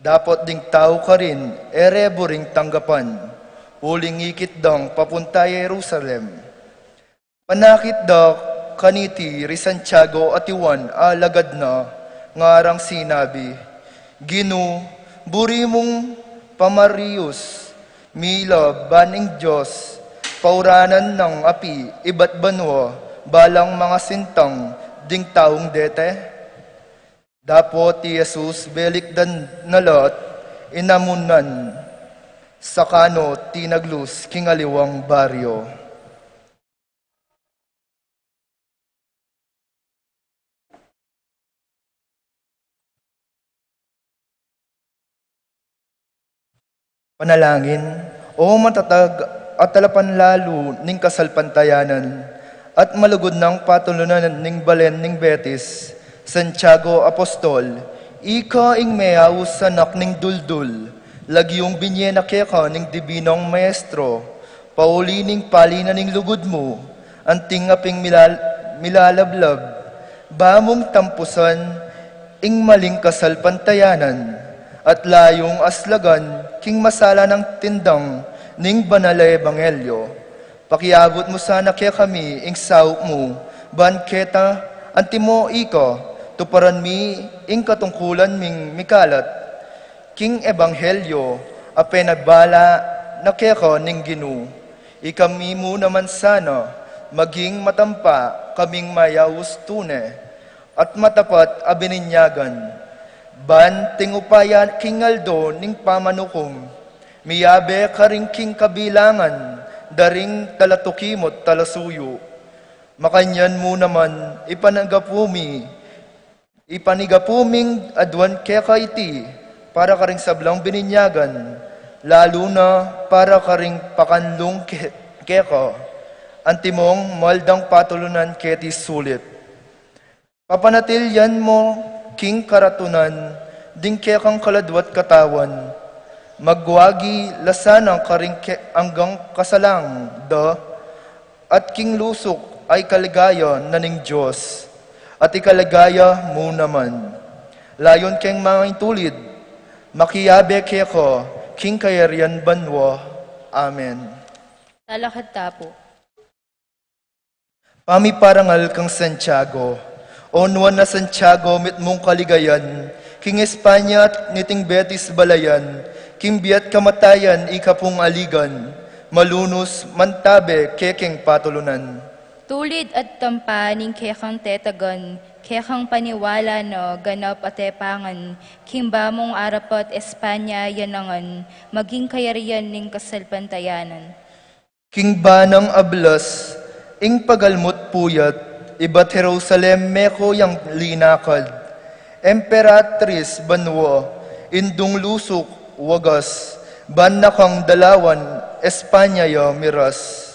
Dapot ding tau karin e re buring tanggapan, uling ikit dang papunta Jerusalem. Panakit da kaniti ri Santiago at i Juan a alagad na, ngarang sinabi, Ginu, buri mung pamarius, mila ban ing Dios pauranan nang api ibat banua, balang mangasintang ding taung dete? Dapot i Jesus belikdan na la at inamunan, saka no tinaglus king aliwang baryu. Panalangin. O matatag at talapanlalu ning kasalpantayanan at malugud nang patulunan ning balen ning Betis, Santiago Apostol, ika ing meyaus anak ning duldul, lagyung binye na keka ning Dibinong Maestro, pauli ning pali na ning lugud mu, anting aping milal-, milalablab, ba mung tampusan ing maling kasalpantayanan, at layung aslagan king masala nang tindang ning banal a ebanghelyo. Pakiabut mu sana kekami ing saup mu, ban keta antimo ika, tuparan mi ing katungkulan ming mikalat king ebanghelyo a penabala na keka ning Ginu. Ikami mu naman sana maging matampa kaming mayaus tune at matapat a bininyagan. Ban tingupayan king aldo ning pamanukum, miyabe karing king kabilangan da ring talatuki mu't talasuyu. Makanyan mu naman ipanagapu mi, ipanigapu ming aduan keka iti, para karing sablang bininyagan, lalu na para karing pakanlung ke-, keka, antimong maldang patulunan keti sulip. Papanatilian mu king karatunan ding kekang kaladua't katawan, magwagi la sana karing ke-, anggang kasalang da, at king lusuk a ikaligaya na ning Dios, at ikaligaya mu naman. Layun keng mangintulid, makiabe keka king kayarian banua. Amen. Talakad ta pu. Pamiparangal kang Santiago. O nuan a Santiago, mitmung kaligayan, King Espanya at niting Betis balayan, king bie at kamatayan ika pung aligan, malunus, mantabe, kekeng patulunan. Tulid at tampa ning kekang tetagan, kekang paniwala na ganap a tepangan, king bamung arapat Espanya yanangan, maging kayarian ning kasalpantayanan. King banang ablas, ing pagalmut puyat, ibat Jerusalem meko yang linakad. Emperatriz banua, indung lusuk, wagas, ban na kang dalawan, Espanya ya miras.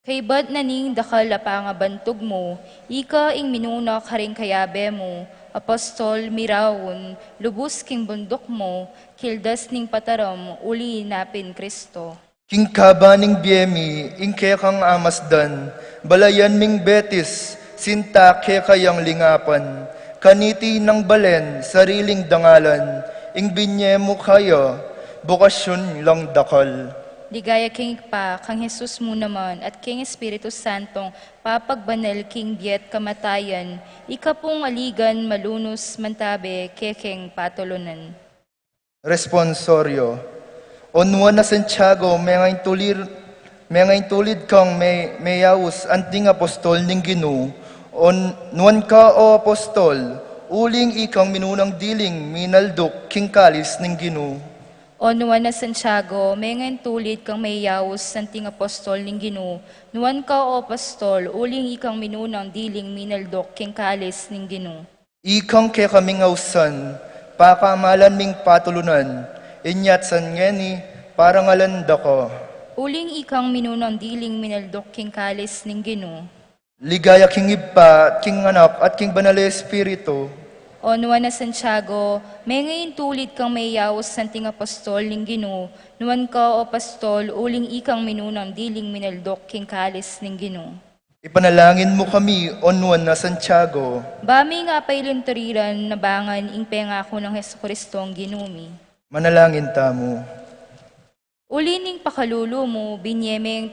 Kaybat na ning dakal a pangabantug mu, ika ing minuna karing kayabe mu, apostol, miraun, lubus king bunduk mu, kildas ning pataram, uli na pin Kristo. King kaba ning bie mi, ing kekang amasdan, balayan ming Betis, sinta keka yang lingapan, kaniti nang balen, sariling dangalan, ing binye mu kaya, bokasyun lang dakal. Ligaya king Ibpa, kang Jesus mu naman, at king Espiritu Santong papagbanal king bie at kamatayan, ika pung aligan, malunus, mantabe, kekeng patulunan. Responsorio. O nuan a Santiago, mengaintulid, mengaintulid kang me, meyaus anting apostol ning Ginu. O nuan ka, o apostol, uling ikang minunang diling minalduk king kalis ning Ginu. O nuan a Santiago, mengaintulid kang meyaus anting apostol ning Ginu. Nuan ka, o apostol, uling ikang minunang diling minalduk king kalis ning Ginu. Ikang kekaming ausan, pakamalan ming patulunan, inyatsan ngeni, parangalan da ka. Uling ikang minunang diling minalduk king kalis ning Ginu. Ligaya king Ibpa, at king Anak, at king Banal a Espiritu. O nuan a Santiago, mengaintulid kang meyaus anting apostol ning Ginu, nuan ka, o apostol, uling ikang minunang diling minalduk king kalis ning Ginu. Ipanalangin mu kami, o nuan a Santiago. Ba ming apailinturiran nabangan ing pengaku nang Jesucristong Ginu mi. Manalangin tamu. Uli ning pakalulu mu, binye meng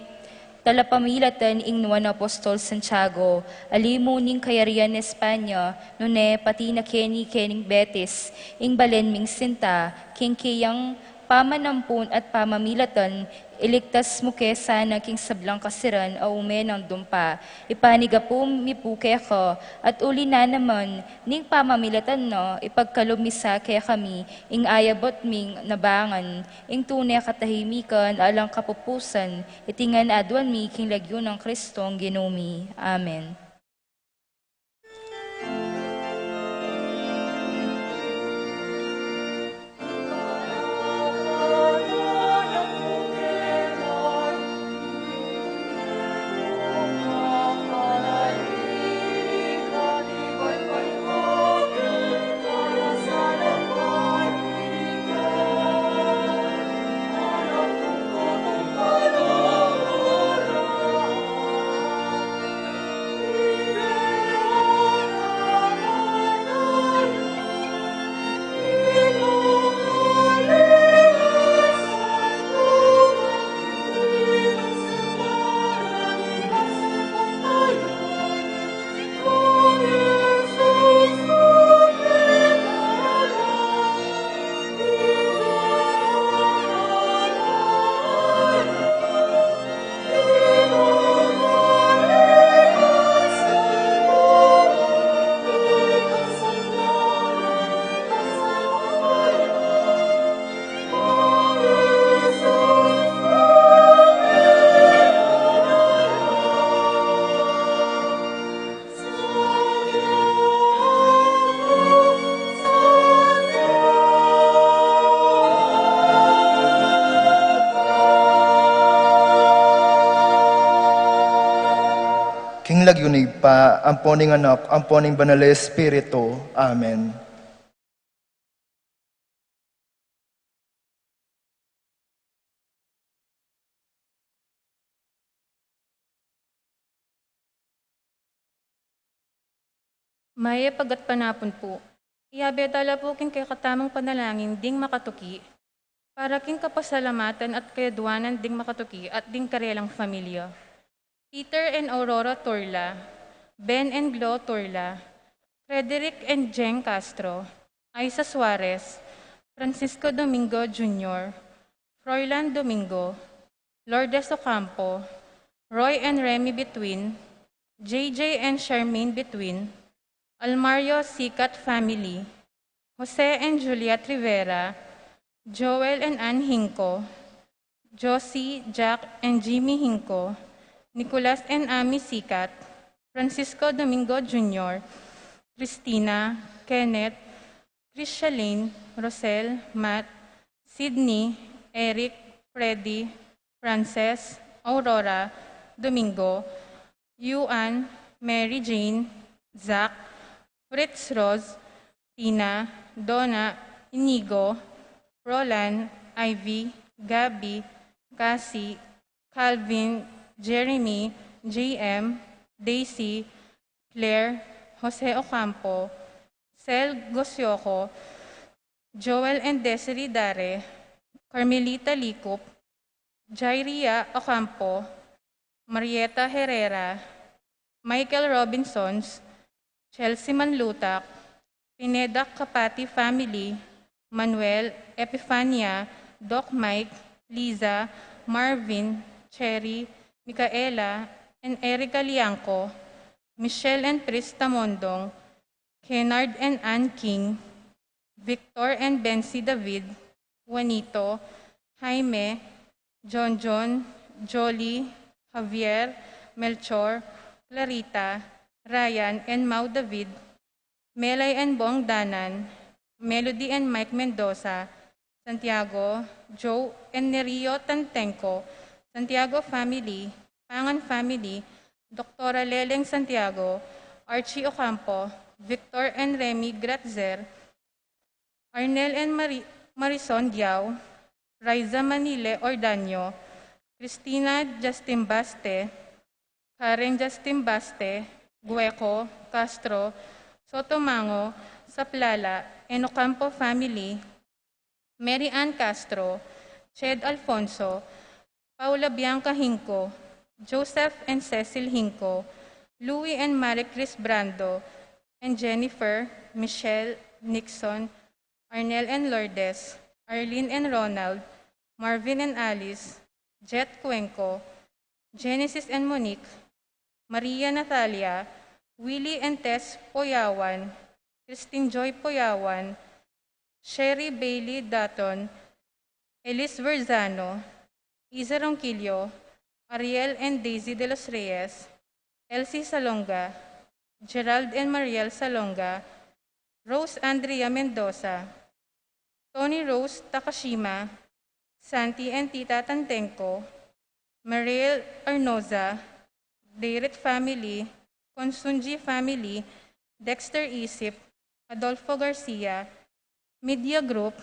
talapamilatan ing nuan a apostol Santiago, ali mu ning kayarian Espanya, nune pati na keni kening Betis, ing balen ming sinta, king keyang pamanampun at pamamilatan, iligtas mu ke sana king sablang kasiran a ume nang dumpa. Ipanigapu mi pu keka, at uli na naman, ning pamamilatan na, ipagkalub mi sa kekami, ing ayabut ming nabangan, ing tune katahimikan, alang kapupusan, iti ngan aduan mi, king lagyu nang Kristong Ginu mi. Amen. King lagyu ning Ibpa, ampo ning Anak, ampo ning Banal a Espiritu. Amen. Mayap a gatpanapun pu. Iyabe tala pu king kekatamung panalangin ding makatuki, para king kapasalamatan at kayaduanan ding makatuki at ding karelang familia. Peter and Aurora Turla, Ben and Glo Turla, Frederick and Jeng Castro, Aiza Suarez, Francisco Domingo Junior, Froilan Domingo, Lourdes Ocampo, Roy and Remy Between, J J and Charmaine Between, Almario Sicat family, Jose and Juliet Rivera, Joel and Ann Hinco, Josie, Jack, and Jimmy Hinco, Nicolas and Amy Sicat, Francisco Domingo Junior, Christina, Kenneth, Christialine, Rosel, Matt, Sydney, Eric, Freddy, Frances, Aurora, Domingo, Yuan, Mary Jane, Zach, Fritz, Rose, Tina, Donna, Inigo, Roland, Ivy, Gabby, Cassie, Calvin, Jeremy, J M, Daisy, Claire, Jose Ocampo, Sel Gosioco, Joel and Desiree Dare, Carmelita Licup, Jairia Ocampo, Marieta Herrera, Michael Robinsons, Chelsea Manlutak, Pineda Capati family, Manuel, Epifania, Doc Mike, Liza, Marvin, Cherry, Micaela, and Erica Liangco, Michelle and Prista Mondong, Kennard and Ann King, Victor and Bensi David, Juanito, Jaime, John John, Jolie, Javier, Melchor, Clarita, Ryan and Mau David, Melay and Bong Danan, Melody and Mike Mendoza, Santiago, Joe and Nerio Tantenco, Santiago family, Pangan family, Doktora Leleng Santiago, Archie Ocampo, Victor and Remy Gratzer, Arnel and Mari-, Marison Diao, Raiza Manile Ordaño, Christina Justin Baste, Karen Justin Baste, Gueco, Castro, Sotomango, Saplala, and Ocampo family, Mary Ann Castro, Ched Alfonso, Paula Bianca Hinco, Joseph and Cecil Hinco, Louis and Marie Chris Brando, and Jennifer, Michelle, Nixon, Arnel and Lourdes, Arlene and Ronald, Marvin and Alice, Jet Cuenco, Genesis and Monique, Maria Natalia, Willie and Tess Poyawan, Christine Joy Poyawan, Sherry Bailey Dutton, Elise Verzano, Isa Ronquillo, Ariel and Daisy de los Reyes, Elsie Salonga, Gerald and Mariel Salonga, Rose Andrea Mendoza, Tony Rose Takashima, Santi and Tita Tantenco, Mariel Arnoza, Dayrit family, Consunji family, Dexter Isip, Adolfo Garcia, Media Group,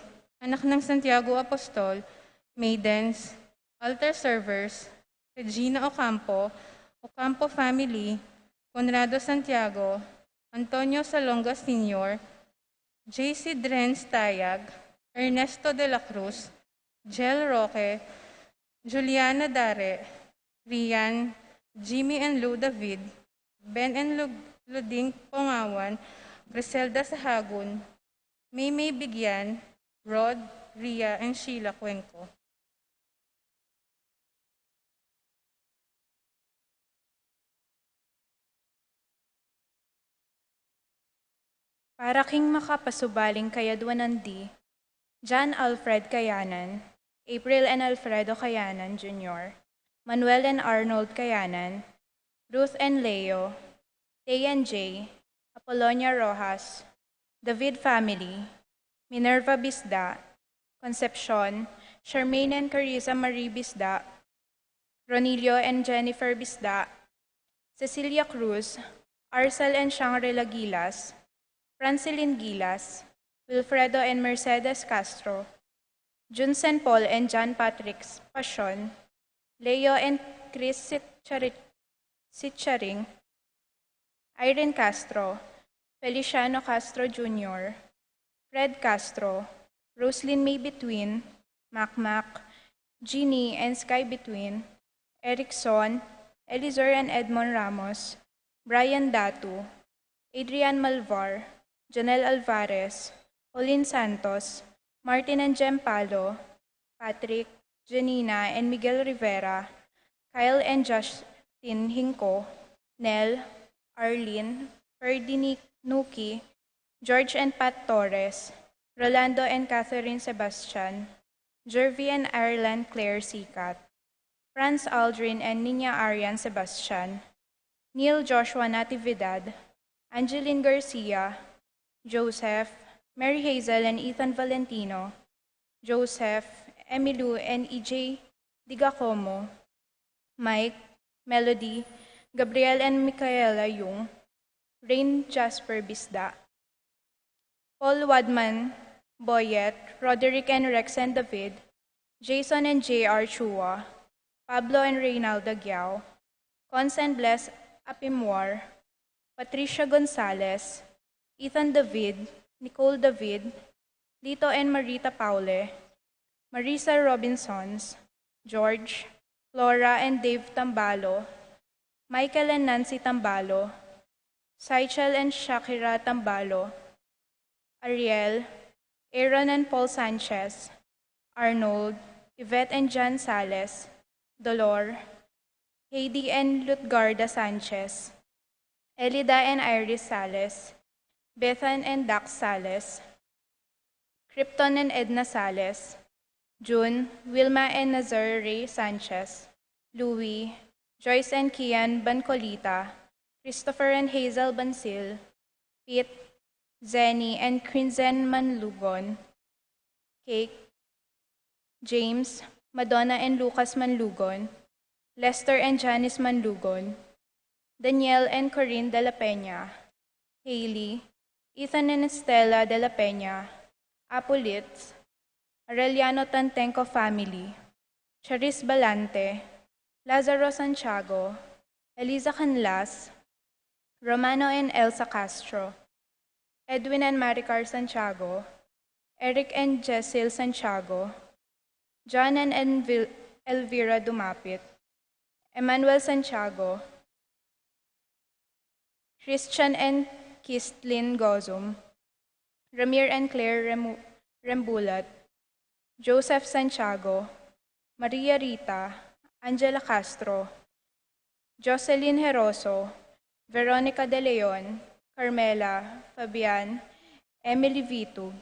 Anak ng Santiago Apostol, Maidens, Altar Servers, Regina Ocampo, Ocampo family, Conrado Santiago, Antonio Salonga Senior, J C Drenz Tayag, Ernesto de la Cruz, Jel Roque, Juliana Dare, Rian, Jimmy and Lou David, Ben and Lu-, Luding Pongawan, Griselda Sahagun, Maymay Bigyan, Rod, Ria, and Sheila Cuenco. Para king makapasubaling kayadwanan di, John Alfred Kayanan, April and Alfredo Kayanan Junior, Manuel and Arnold Kayanan, Ruth and Leo, Tay and Jay, Apolonia Rojas, David family, Minerva Bisda, Concepcion, Charmaine and Carissa Marie Bisda, Ronilio and Jennifer Bisda, Cecilia Cruz, Arcel and Shangri-La Gilas, Francilyn Gilas, Wilfredo and Mercedes Castro, Junsen Paul and John Patrick Pasion, Leo and Chris Sitchari-, Sitcharing, Irene Castro, Feliciano Castro Junior, Fred Castro, Roslyn May Between, Mac Mac, Jeannie and Sky Between, Erickson, Elizur and Edmond Ramos, Brian Datu, Adrian Malvar, Janelle Alvarez, Olin Santos, Martin and Jem Palo, Patrick, Janina and Miguel Rivera, Kyle and Justin Hinco, Nel, Arlene, Ferdinand Nuki, George and Pat Torres, Rolando and Catherine Sebastian, Jervy and Ireland Claire Sikat, Franz Aldrin and Nina Arian Sebastian, Neil Joshua Natividad, Angeline Garcia, Joseph, Mary Hazel and Ethan Valentino, Joseph, Emilou and E J Digacomo, Mike, Melody, Gabriel and Michaela Yung, Rain Jasper Bisda, Paul Wadman, Boyet, Roderick and Rex and David, Jason and J R Chua, Pablo and Reynalda Giao, Cons and Bless Apimwar, Patricia Gonzalez, Ethan David, Nicole David, Lito and Marita Paule, Marisa Robinsons, George, Flora and Dave Tambalo, Michael and Nancy Tambalo, Sychel and Shakira Tambalo, Ariel, Aaron and Paul Sanchez, Arnold, Yvette and Jan Sales, Dolor, Heidi and Lutgarda Sanchez, Elida and Iris Sales, Bethan and Dax Sales, Krypton and Edna Sales, June, Wilma and Nazar Ray Sanchez, Louie, Joyce and Kian Bancolita, Christopher and Hazel Bansil, Pete, Zenny and Quinzen Manlugon, Cake, James, Madonna and Lucas Manlugon, Lester and Janice Manlugon, Daniel and Corinne de la Peña, Haley, Ethan and Estela de la Peña, Apolitz, Arellano Tantenco family, Charis Balante, Lazaro Santiago, Eliza Canlas, Romano and Elsa Castro, Edwin and Maricar Santiago, Eric and Jessel Santiago, John and Envil- Elvira Dumapit, Emmanuel Santiago, Christian and Kistlin Gozum, Ramir and Claire Remu- Rembulat, Joseph Santiago, Maria Rita, Angela Castro, Jocelyn Heroso, Veronica De Leon, Carmela, Fabian, Emily Vitug,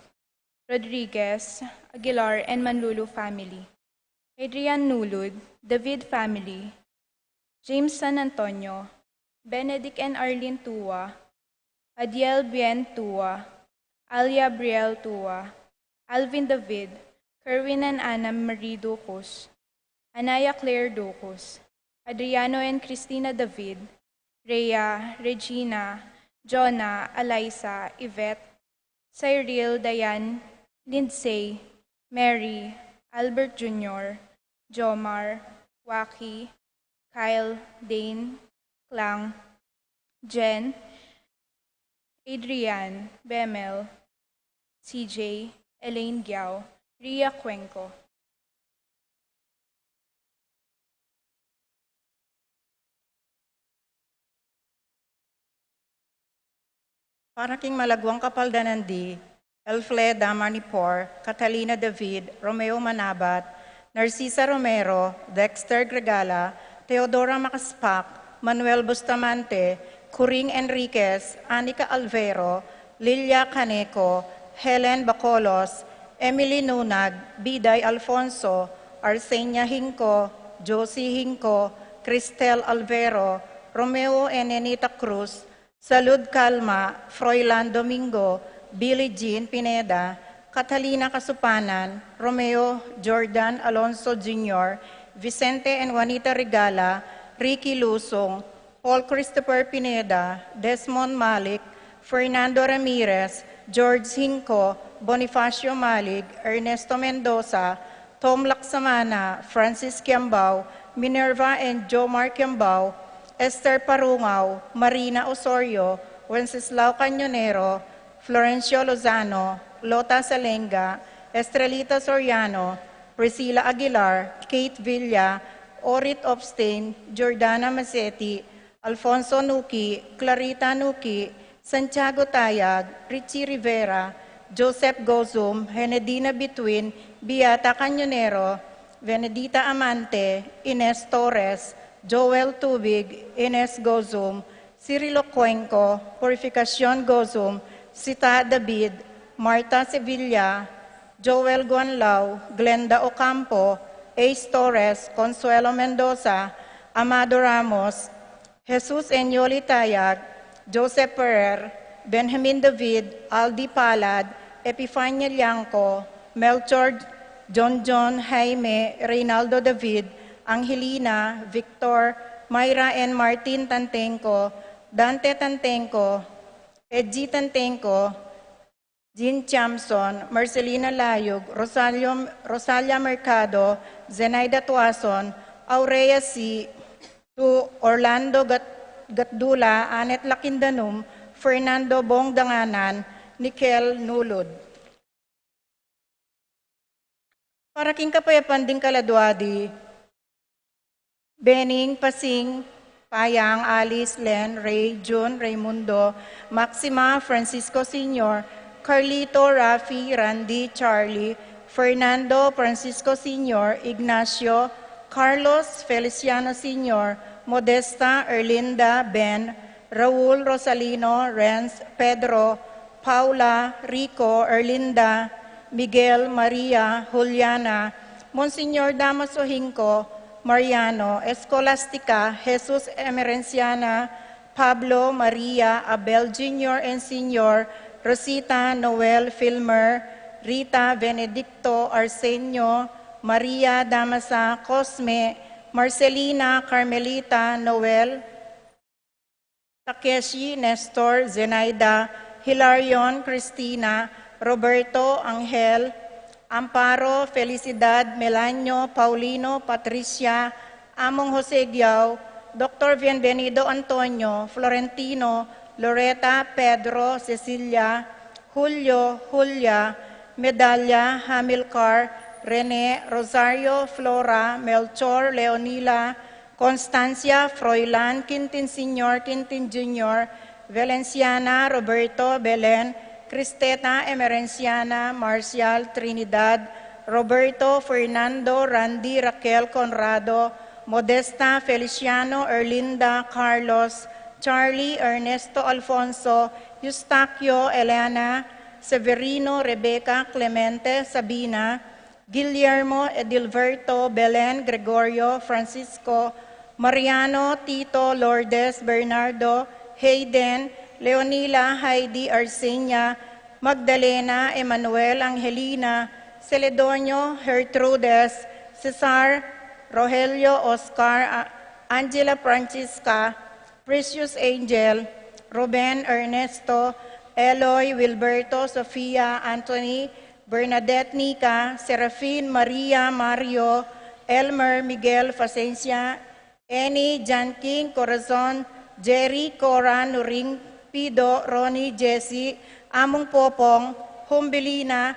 Rodriguez, Aguilar, and Manlulu family, Adrian Nulud, David family, James San Antonio, Benedict and Arlene Tua, Adiel Bien Tua, Alia Briel Tua, Alvin David, Kerwin and Anna Marie Ducus, Anaya Claire Ducus, Adriano and Christina David, Rhea, Regina, Jonah, Alaisa, Yvette, Cyril, Diane, Lindsay, Mary, Albert Junior, Jomar, Waki, Kyle, Dane, Clang, Jen, Adrian, Bemel, C J, Elaine Giao, Ria Cuenco. Para king malaguang kapaldanan di, Elfleda Marnipor, Catalina David, Romeo Manabat, Narcisa Romero, Dexter Gregala, Teodora Macaspac, Manuel Bustamante, Coring Enriquez, Anica Alvero, Lilia Caneco, Helen Bacolos, Emily Nunag, Biday Alfonso, Arsenia Hinco, Josie Hinco, Cristel Alvero, Romeo and Nenita Cruz, Salud Calma, Froilan Domingo, Billie Jean Pineda, Catalina Casupanan, Romeo Jordan Alonso Junior, Vicente and Juanita Regala, Ricky Lusong, Paul Christopher Pineda, Desmond Malik, Fernando Ramirez, George Hinco, Bonifacio Malik, Ernesto Mendoza, Tom Laksamana, Francis Kiambao, Minerva and Jomar Kiambao, Esther Parungao, Marina Osorio, Wenceslao Cañonero, Florencio Lozano, Lota Salenga, Estrelita Soriano, Priscilla Aguilar, Kate Villa, Orit Obstain, Jordana Masetti, Alfonso Nuki, Clarita Nuki, Santiago Tayag, Richie Rivera, Joseph Gozum, Henedina Bituin, Beata Cañonero, Venedita Amante, Ines Torres, Joel Tubig, Ines Gozum, Cirilo Cuenco, Purificacion Gozum, Sita David, Martha Sevilla, Joel Guanlao, Glenda Ocampo, Ace Torres, Consuelo Mendoza, Amado Ramos, Jesus Enyoli Tayag, Joseph Ferrer, Benjamin David, Aldi Palad, Epifania Liangco, Melchor, John John, Jaime, Reynaldo David, Angelina, Victor, Myra and Martin Tantenco, Dante Tantenco, Edgy Tantenco, Jean Chamson, Marcelina Layug, Rosalio, Rosalia Mercado, Zenaida Tuason, Aurea C. Tu, Orlando Gat-, Gatdula, Anet Lakindanum, Fernando Bong Danganan, Nikel Nulud. Para king kapayapan ding kaladua di Bening, Pasing, Payang, Alice, Len, Ray, Jun, Raymundo, Maxima, Francisco Senior, Carlito, Rafi, Randy, Charlie, Fernando, Francisco Senior, Ignacio, Carlos, Feliciano Senior, Modesta, Erlinda, Ben, Raul, Rosalino, Renz, Pedro, Paula, Rico, Erlinda, Miguel, Maria, Juliana, Monsignor Damaso Hinco, Mariano, Escolastica, Jesus Emerenciana, Pablo, Maria, Abel Junior and Senior, Rosita, Noel, Filmer, Rita, Benedicto, Arsenio, Maria, Damasa, Cosme, Marcelina, Carmelita, Noel, Takeshi, Nestor, Zenaida, Hilarion, Cristina, Roberto, Angel, Amparo, Felicidad, Melanio, Paulino, Patricia, Among Jose Giao, Doktor Bienvenido Antonio, Florentino, Loreta, Pedro, Cecilia, Julio, Julia, Medalia, Hamilcar, Rene, Rosario, Flora, Melchor, Leonila, Constancia, Froilan, Quintin Senior, Quintin Junior, Valenciana, Roberto, Belen, Cristeta, Emerenciana, Marcial, Trinidad, Roberto, Fernando, Randy, Raquel, Conrado, Modesta, Feliciano, Erlinda, Carlos, Charlie, Ernesto, Alfonso, Eustaquio, Elena, Severino, Rebeca, Clemente, Sabina, Guillermo, Edilberto, Belen, Gregorio, Francisco, Mariano, Tito, Lourdes, Bernardo, Hayden, Leonila, Heidi, Arsenia, Magdalena, Emmanuel, Angelina, Celedonio, Gertrudes, Cesar, Rogelio, Oscar, A-, Angela, Francisca, Precious Angel, Ruben, Ernesto, Eloy, Wilberto, Sofia, Anthony, Bernadette, Nica, Serafin, Maria, Mario, Elmer, Miguel, Facencia, Annie, John King, Corazon, Jerry, Cora, Nuring, Pido, Ronnie, Jesse, Among Popong, Humbilina,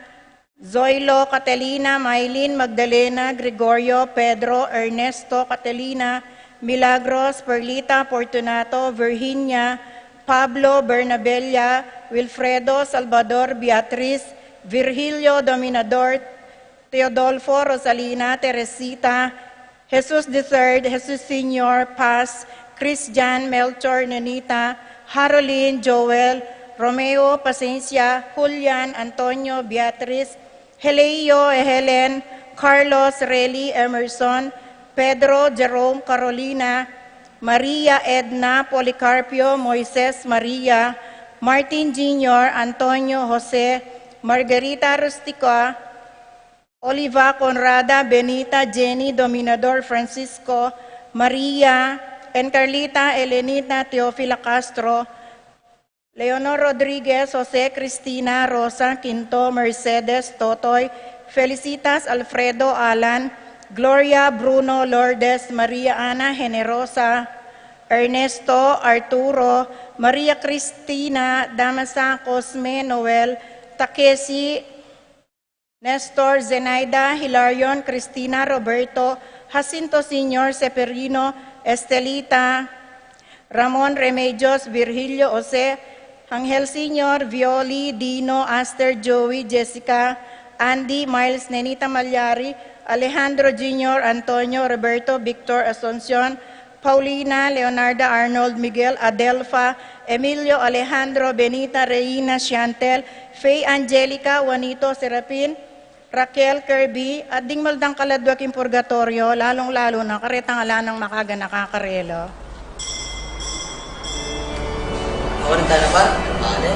Zoilo, Catalina, Mylene, Magdalena, Gregorio, Pedro, Ernesto, Catalina, Milagros, Perlita, Fortunato, Virginia, Pablo, Bernabella, Wilfredo, Salvador, Beatriz, Virgilio, Dominador, Teodolfo, Rosalina, Teresita, Jesus the third, Jesus Senior, Paz, Christian, Melchor, Nenita, Harolin, Joel, Romeo, Pacencia, Julian, Antonio, Beatriz, Helio, Helen, Carlos, Reli, Emerson, Pedro, Jerome, Carolina, Maria, Edna, Policarpio, Moises, Maria, Martin Junior, Antonio, Jose, Margarita Rustica, Oliva, Conrada, Benita, Jenny, Dominador, Francisco, Maria, and Carlita, Elenita, Teofila Castro, Leonor Rodriguez, Jose, Cristina, Rosa, Quinto, Mercedes, Totoy, Felicitas, Alfredo, Alan, Gloria, Bruno, Lourdes, Maria Ana, Generosa, Ernesto, Arturo, Maria Cristina, Damasa, Cosme, Noel, Takeshi, Nestor, Zenaida, Hilarion, Cristina, Roberto, Jacinto Senior, Seferino, Estelita, Ramon, Remedios, Virgilio, Jose, Angel Senior, Violi, Dino, Aster, Joey, Jessica, Andy, Miles, Nenita, Malyari, Alejandro Junior, Antonio, Roberto, Victor, Asuncion, Paulina, Leonarda, Arnold, Miguel, Adelfa, Emilio, Alejandro, Benita, Reina, Chantel, Faye, Angelica, Juanito, Serapin, Raquel, Kirby, at ding maldang kaladwa king purgatoryo, lalung-lalu na karetang ala nang makaganaka karela. Ako rin tayo pa, pare.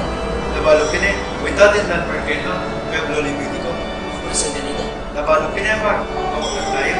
Labalu kine, without it, not perfecto, pueblo Levitico. Pura sa ganito. Labalu kine, pa. Ako na tayo.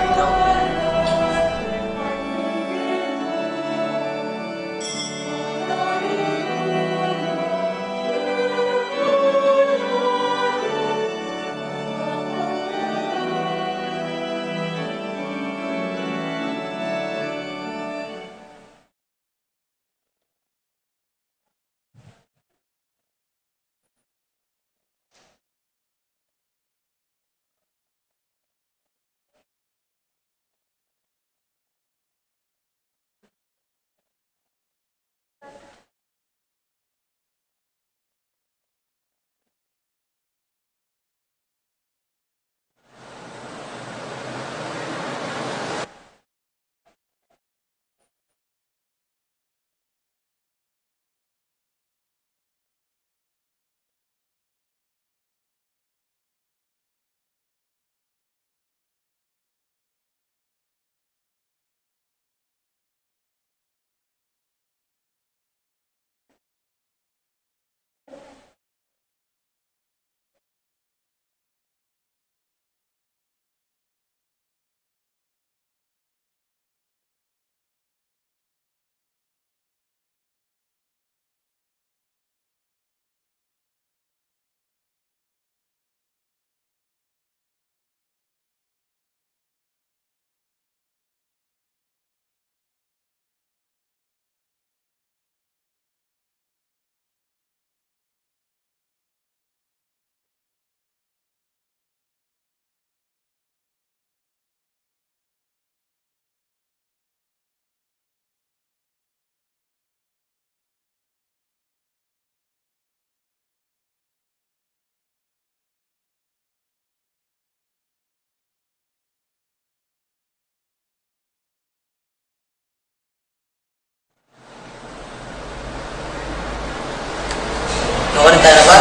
Ako rin tayo na ba?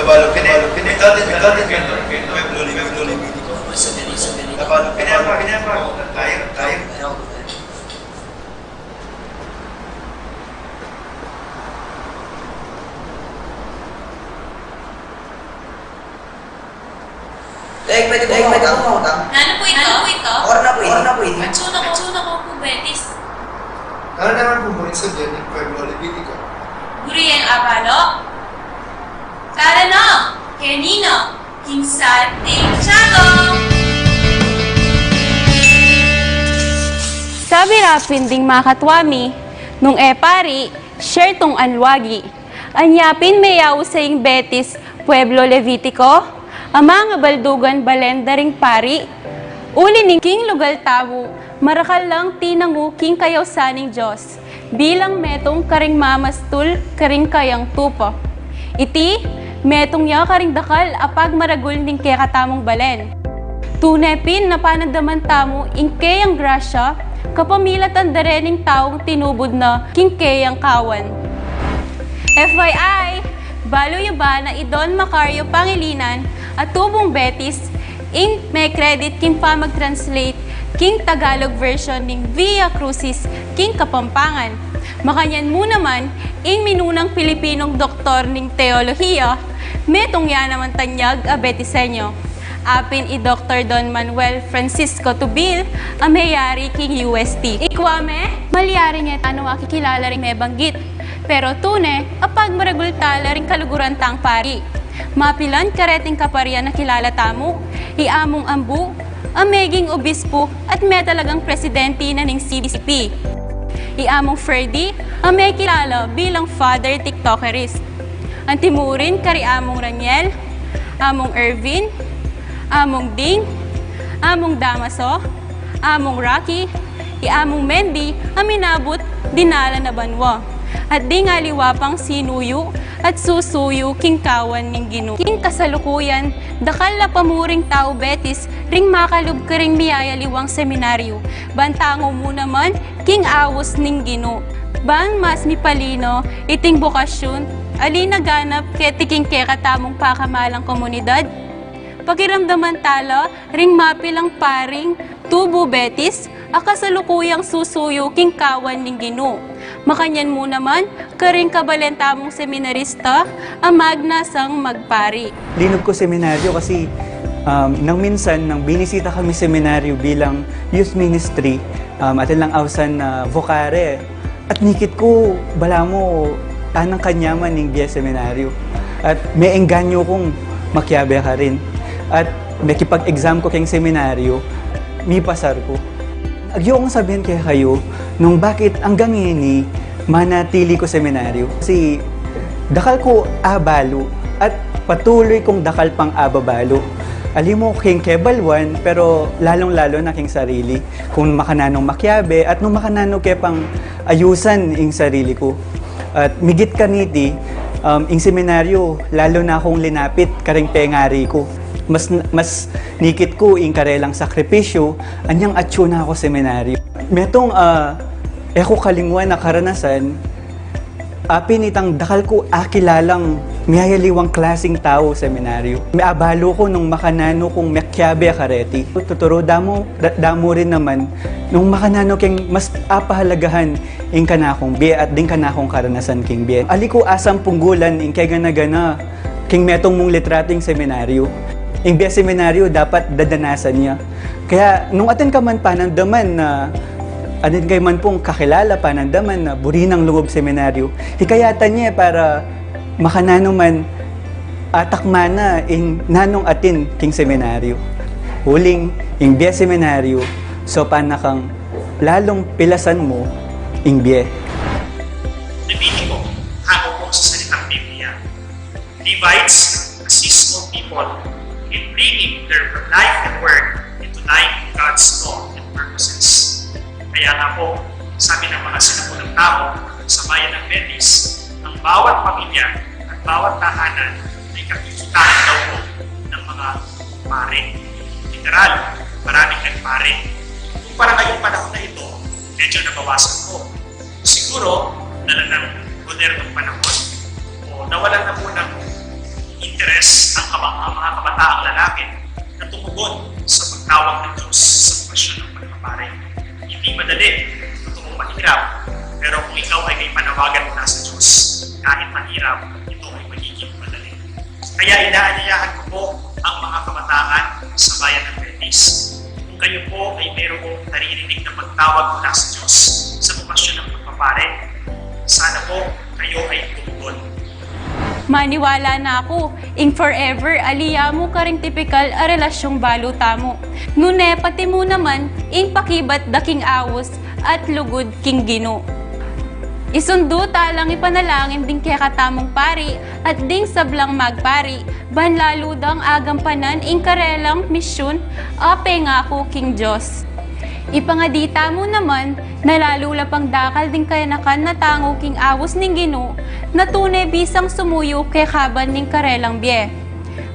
Labalu kine, labalu kine, ito din, ito din, ito din. Labalu kine, labalu kine, tayo, tayo. Dek, pwede po, pwede po mangutang? Nanu po ito? Nanu po ito? Ora na po ini. Ora na po ini. Atsu na ko, atsu na ko pu Betis. Nanu naman pu buring sabyan ning pueblo Levitico? Buri yang abalo? Tala na, kenino, king Santing Tiago. Sabi ra pin ding makatwa mi, nung e pari, siyertung anwagi. Anya pin meyaus ing Betis, pueblo Levitico, a mangabaldugan balen da ring pari, uli ning king lugal tamu, marakal lang tinangu king kayausan ning Dios, bilang metung karing mamastul karing kayang tupa. Iti, metung ya karing dakal a pagmaragul ning kekatamung balen. Tune pin a panagdaman tamu ing keyang grasya, kapamilatan da reng taung tinubud na king keyang kawan. F Y I, balu yu ba na i Don Macario Pangilinan a tubung Betis, ing me-credit king pamag-translate king Tagalog version ning Via Crucis king Kapampangan. Makanyan mu naman, ing minunang Pilipinong doktor ning teolohiya, metung ya namang tanyag a Betiseño. Apin i Doktor Don Manuel Francisco Tubil a meyari king U S T. Ikwa me, malyari ngetang akikilala ring mebanggit, pero tune a pagmaragul tala ring kaluguran tang pari. Mapilan kareting kaparian a kilala tamu, i amung ambu a meging obispu at me talagang presidenti na ning C B C P. I amung Ferdy a mekilala bilang Father TikTokerist. Anti mu rin kari amung Raniel, amung Ervin, amung Ding, amung Damaso, amung Rocky, i amung Mendy a minabut dinalan a banua. At ding aliwa pang sinuyu at susuyu king kawan ning Ginu. King kasalukuyan, dakal a pamuring tau betis ring makalub karing miyayaliwang seminaryu. Ban tangu mu naman king aus ning Ginu. Ban mas mipalino iting bokasyun, ali naganap keti king kekatamung pakamalang komunidad. Pakiramdaman tala ring mapilang paring tubu betis a kasalukuyang susuyu king kawan ning Ginu. Makanyan mu naman karing kabalen tamung seminarista a magnasang magpari. Linub ku seminaryu kasi, um, nang minsan, nang binisita kami seminaryu bilang youth ministry, um, atin lang ausan na vocare. At nikit ku, balamu, anang kanyaman ning bie seminaryu. At meengganyu kung makiabe karin. At mekipag-exam ku keng seminaryu, mipasar ku. Agyu kung sabian kekayu nung bakit anggang ngeni manatili ku seminaryu. Kasi dakal ku abalu at patuloy kung dakal pang ababalu. Ali mu king kebaluan, pero lalung-lalu na king sarili. Kung makananu makiabe at nung makananu ke pang ayusan ing sarili ku. At migit kaniti, um, ing seminaryu, lalu na kung linapit karing pengari ku. Mas, mas nikit ku ing karelang sakripisyu, anyang atyu na ku seminaryu. Metung, ah, e ku kalingwan a karanasan, apin itang dakal ku akilalang miyayaliwang klasing tau seminaryu. Meabalu ku nung makananu kung mekiabe kareti. Tuturu damu, da-, damu rin naman nung makananu keng mas apahalagahan ing kanakung bie at ding kanakung karanasan king bie. Ali ku asampunggulan ing kegana-gana king metung mung litratu ing seminaryu. Ing bie seminaryu dapat dadanasan ya. Kaya nung atin ka man panandaman na, atin ka man pung kakilala panandaman na buri nang lungub seminaryu, hikayatan ye para makananu man atakma na ing nanung atin king seminaryu. Uling ing bie seminaryu, so panakang lalung pilasan mu ing bie. Nabini ko, hango pung sa salitang Biblia, Levites assist all people in bringing their life and work into line with God's law and purposes. Kaya nga po, sabi ng mga sinaunang tao sa bayan ng Betis, ang bawat pamilya at bawat tahanan ay kakikitaan daw po ng mga pare. Literal, maraming nagpare. Kumpara ngayong panahon na ito, medyo nabawasan po. Siguro, dala ng modernong panahon o nawalan na po ng interes ang kaba-, ang mga kabataang lalaki na tumugon sa pagtawag ng Diyos sa bokasyon ng pagpapare. Hindi madali, totoong mahirap, pero kung ikaw ay may panawagan mula sa Diyos, kahit mahirap, ito ay magiging madali. Kaya inaanyayahan ko po ang mga kabataan sa bayan ng Betis. Kung kayo po ay mayroong naririnig na pagtawag mula sa Diyos sa bokasyon ng pagpapare, sana po kayo ay tumugon. Maniwala na ku, ing forever ali ya mu karing tipikal a relasyung balu tamu. Nune pati mu naman ing pakibat da king aus at lugud king Ginu. Isundu ta lang ipanalangin ding kekatamung pari at ding sablang magpari, ban lalu dang agampanan ing karelang misyun a pengaku king Dios. Ipangadi tamu naman na lalu la pang dakal ding kayanakan na tangu king aus ning Ginu, na tune bisang sumuyu kekaban ning karelang bie.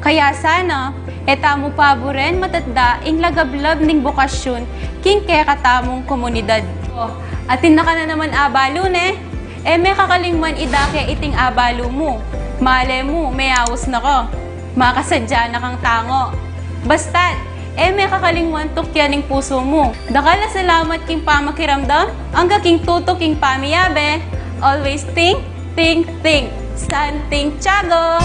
Kaya sana, e tamu paburen matatda ing lagablab ning bokasyun king kekatamung komunidad. O, atin na ka na naman abalu, ne? E me kakalingwan idake iting abalu mu. Male mu, meaus na ka. Makasadya na kang tango. Basta't, e me kakalingwan tukyan ing pusu mu. Dakal a salamat king pamakiramdam, angga king tutu king pamiyabe. Always think, think, think. Santing Tiago!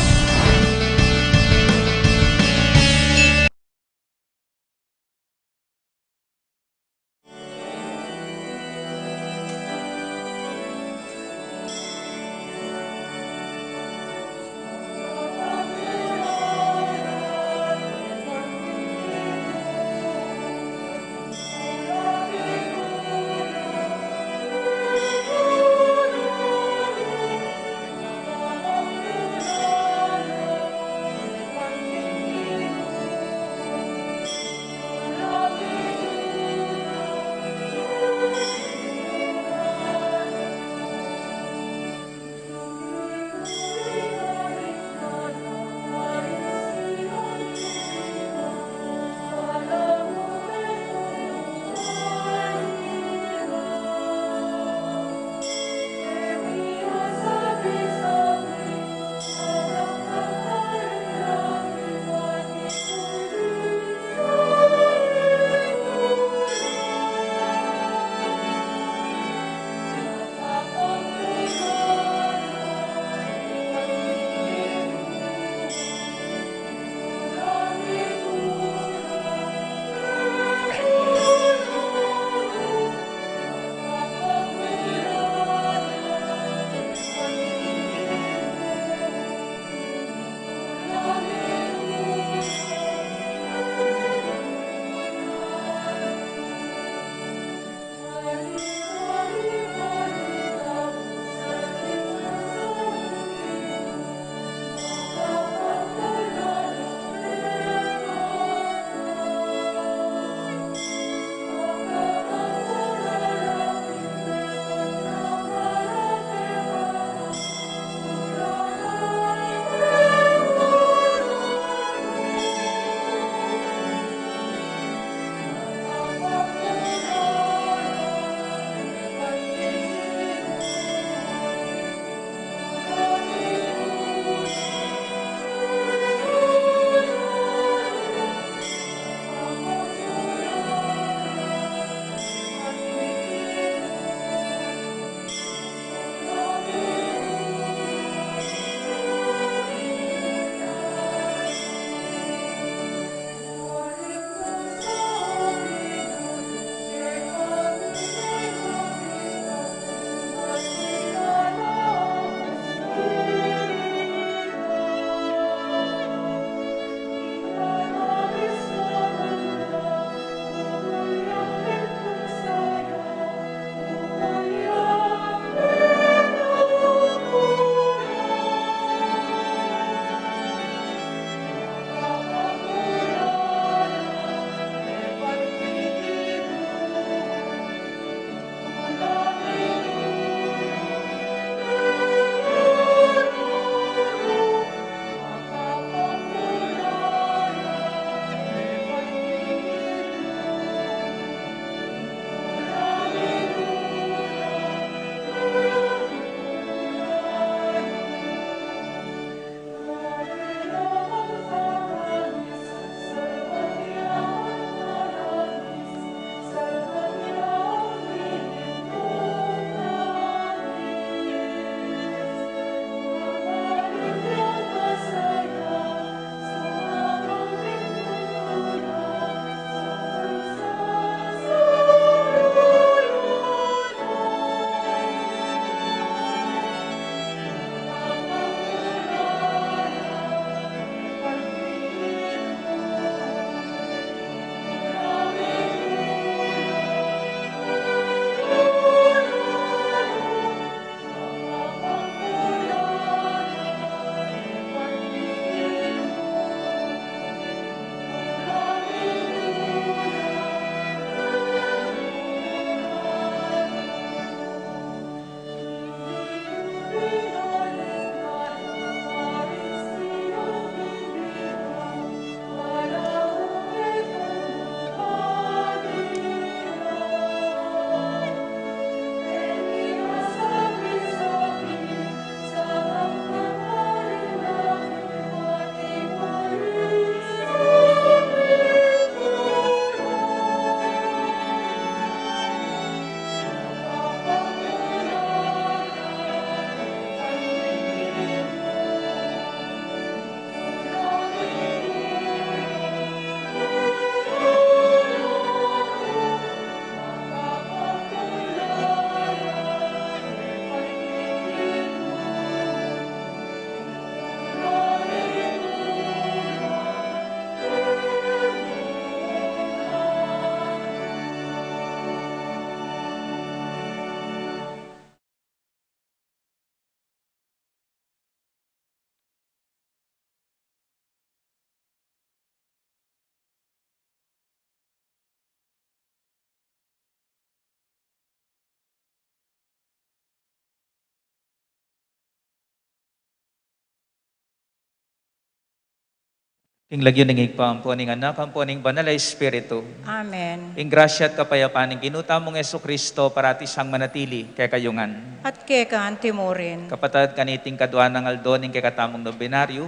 King lagyu ning Ibpa, ampo ning Anak, ampo ning Banal a Espiritu. Amen. Ing grasya at kapayapan ning Ginu tamung Jesucristo parati sang manatili kekayu ngan. At keka antimurin. Kapatad, kaniting kadua nang aldo ning kekatamung nobenaryo,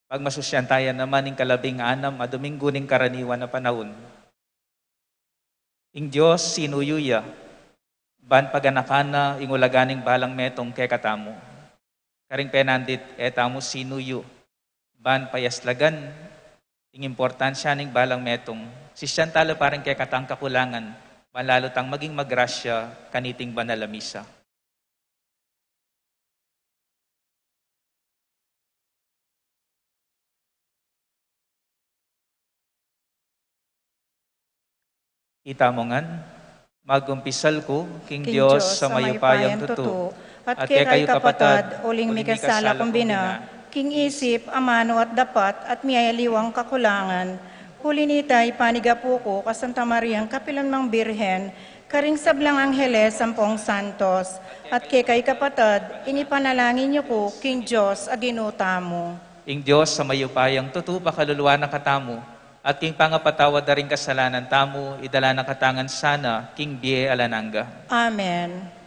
pagmasusyan taya naman ing kalabing anam a Domingo ning karaniwan a panaun. Ing Dios sinuyu ya, ban paganakan na ing ulaga ning balang metung kekatamu. Karing penandit e tamu sinuyu, ban payaslagan ing importansya ning balang metung. Sisian tala pa ring kekatang kakulangan, ban lalu tang maging magrasya kaniting banal a misa. Itamu ngan, magkumpisal ku king Dios a mayupayang tutu, at kekayu kapatad, uling mikasala kung bina, king isip, amanu at dapat, at miyayaliwang kakulangan. Uli nita, ipanigapu ku ka Santa Mariang kapilan mang Birhen, karing sablang angheles ampong santos, at kekayu kapatad, ing ipanalangin yu ku king Dios a Ginu tamu. Ing Dios a mayupayang tutu pakaluluan na katamu, at king pangapatawad da ring kasalanan tamu, idala na kata ngan sana king bie alang angga. Amen.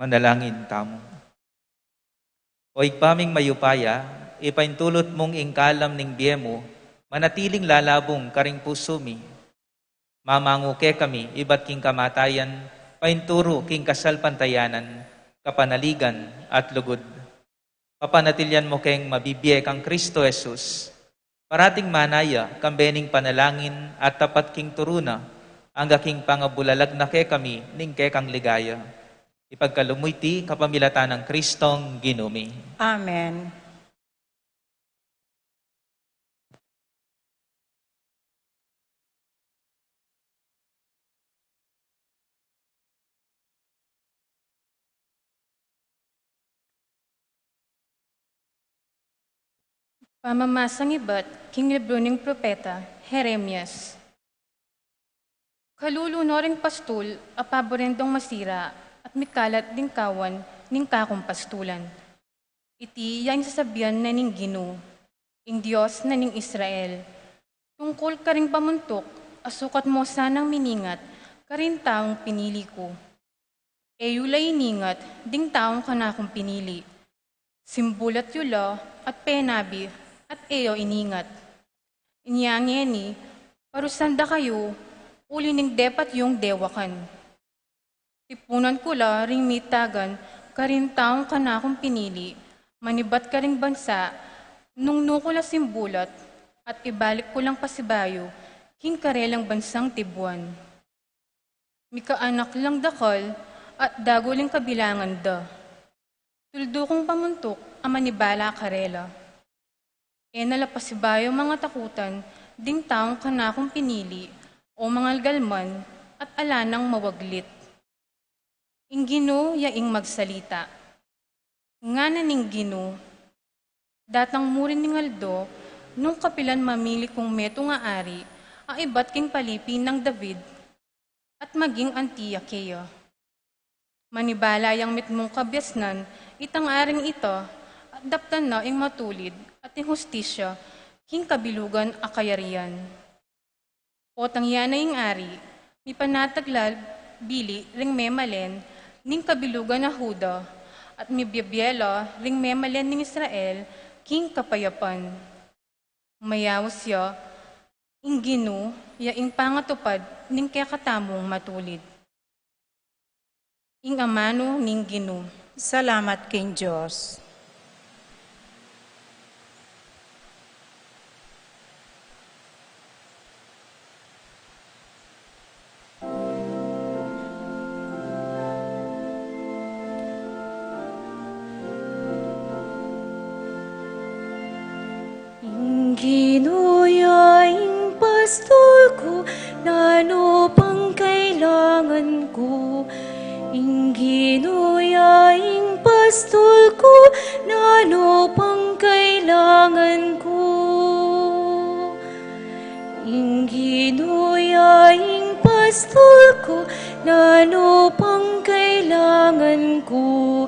Manalangin tamu. O Ibpa ming mayupaya, ipaintulut mung ing kalam ning bie mu manatiling lalabung karing pusu mi. Mamangu kekami ibat king kamatayan, painturu king kasalpantayanan, kapanaligan, at lugud. Papanatilian mu keng mabibie kang Kristo Jesus. Parating manaya, kambe ning panalangin at tapat king turu na, angga king pangabulalag na kekami ning kekang ligaya. Ipagkalub mu iti kapamilatan nang Kristong Ginu mi. Amen. Pamamasang ibat king libru ning propeta Jeremias. Kalulu no ring pastul a paburen dong masira at mikalat ding kawan ning kakung pastulan. Iti ya ing sasabian na ning Ginu, ing Dios na ning Israel, tungkul karing pamuntuk a sukat mu sanang miningat karing taung pinili ku. E yu la iningat ding taung kanakung pinili. Simbulat yu la at penabi at e yu iningat. Inya ngeni, parusan da kayu uli ning depat yung dewakan. Tipunan ku la ring mitagan karing taung kanakung pinili, manibat karing bansa nung nu ku la simbulat, at ibalik ku lang pasibayu king karelang bansang tibuan. Mikaanak lang dakal at dagul ing kabilangan da. Tuldu kung pamuntuk a manibala karela. E na la pasibayu mangatakutan ding taung kanakung pinili o mangalgalman at ala nang mawaglit. Ing Ginu ya ing magsalita. Ngana ning Ginu, datang mu rin ing aldo nung kapilan mamili kung metung a ari a ibat king palipi nang David at maging anti ya keya. Manibala yang mitmung kabiasnan itang aring ita at daptan na ing matulid at ing hustisya king kabilugan a kayarian. Potang ya na ing ari, mipanatag la bili ring memalen ning kabilugan a Juda, at mibiebie la ring memalen ning Israel king kapayapan. Mayaus ya, ing Ginu ya ing pangatupad ning kekatamung matulid. Ing amanu ning Ginu. Salamat king Dios. Ing Ginu ya ing pastul ku, nanu pang kailangan ku? Ing Ginu ya ing pastul ku, nanu pang kailangan ku? Ing Ginu ya ing pastul ku, nanu pang kailangan ku?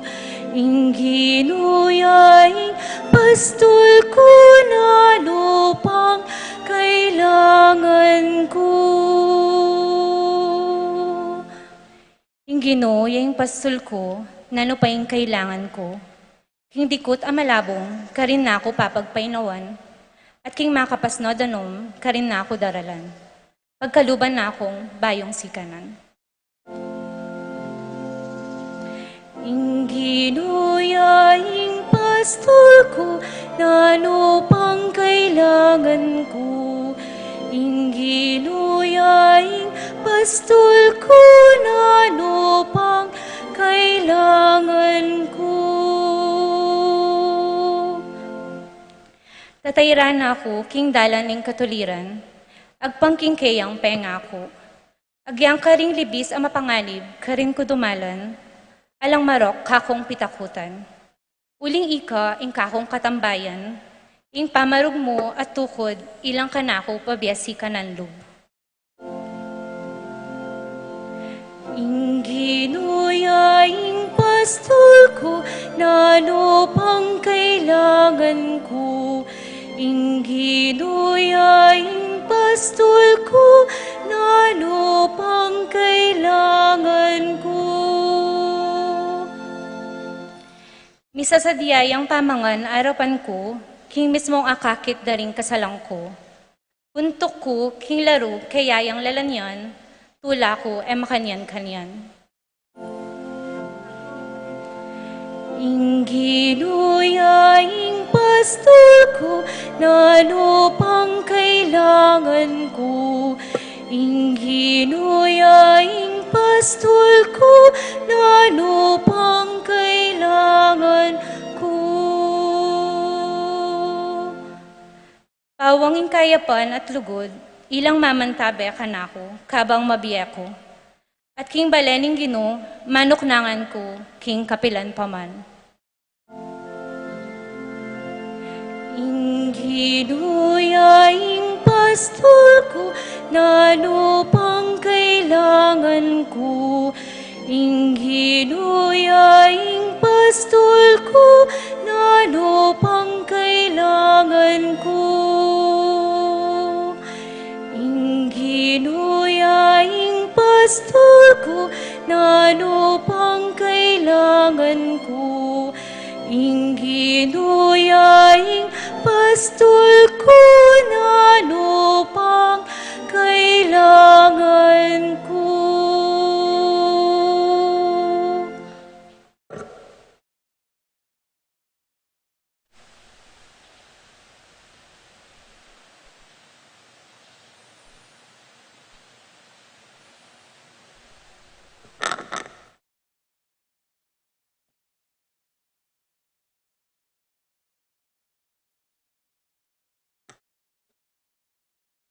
Ing Ginu ya ing pastul ku, nanu pang kailangan ku? Ing Ginu ya ing pastul ku, nanu pa ing kailangan ku? King dikut a malabung, karin na ku papagpainawan, at king makapas na danum, karin na ku daralan. Pagkaluban na kung bayung sikanan. Ing Ginu ya ing pastul ku, nanu pang kailangan ku? Ing Ginu ya ing pastul ku, nanu pang kailangan ku? Tatairan na ku king dalan ning katuliran, agpang king keyang pengaku. Agyang karing libis a mapanganib, karin ku dumalan, alang marok kakung pitakutan. Uling ika ing kakung katambayan, ing pamarug mu at tukud, ilang kanaku pabie sikanan lub. Ing Ginu ya ing pastul ku, nanu pang kailangan ku? Ing Ginu ya ing pastul ku, nanu pang kailangan ku? Misasadia yang pamangan arapan ku, king mismung akakit da ring kasalang ku. Puntuk ku king laru, keya yang lalanyan, tula ku e makanyan-kanyan. Ing Ginu ya ing pastul ku, nanu pang kailangan ku? Ing Ginu ya ing pastul ku, nanu pang kailangan ku? Pawang ing kayapan at lugud, ilang mamantabe kanaku, kabang mabie ku. At king bale ning Ginu, manuknangan ku, king kapilan pa man. Ing Ginu ya ing pastul ku, nanu pang kailangan ku? Ing Ginu ya ing pastul ku, nanu pang kailangan ku? Ing Ginu ya ing pastul ku, nanu pang kailangan ku? Ing Ginu ya ing pastul ku, nanu pang kailangan ku?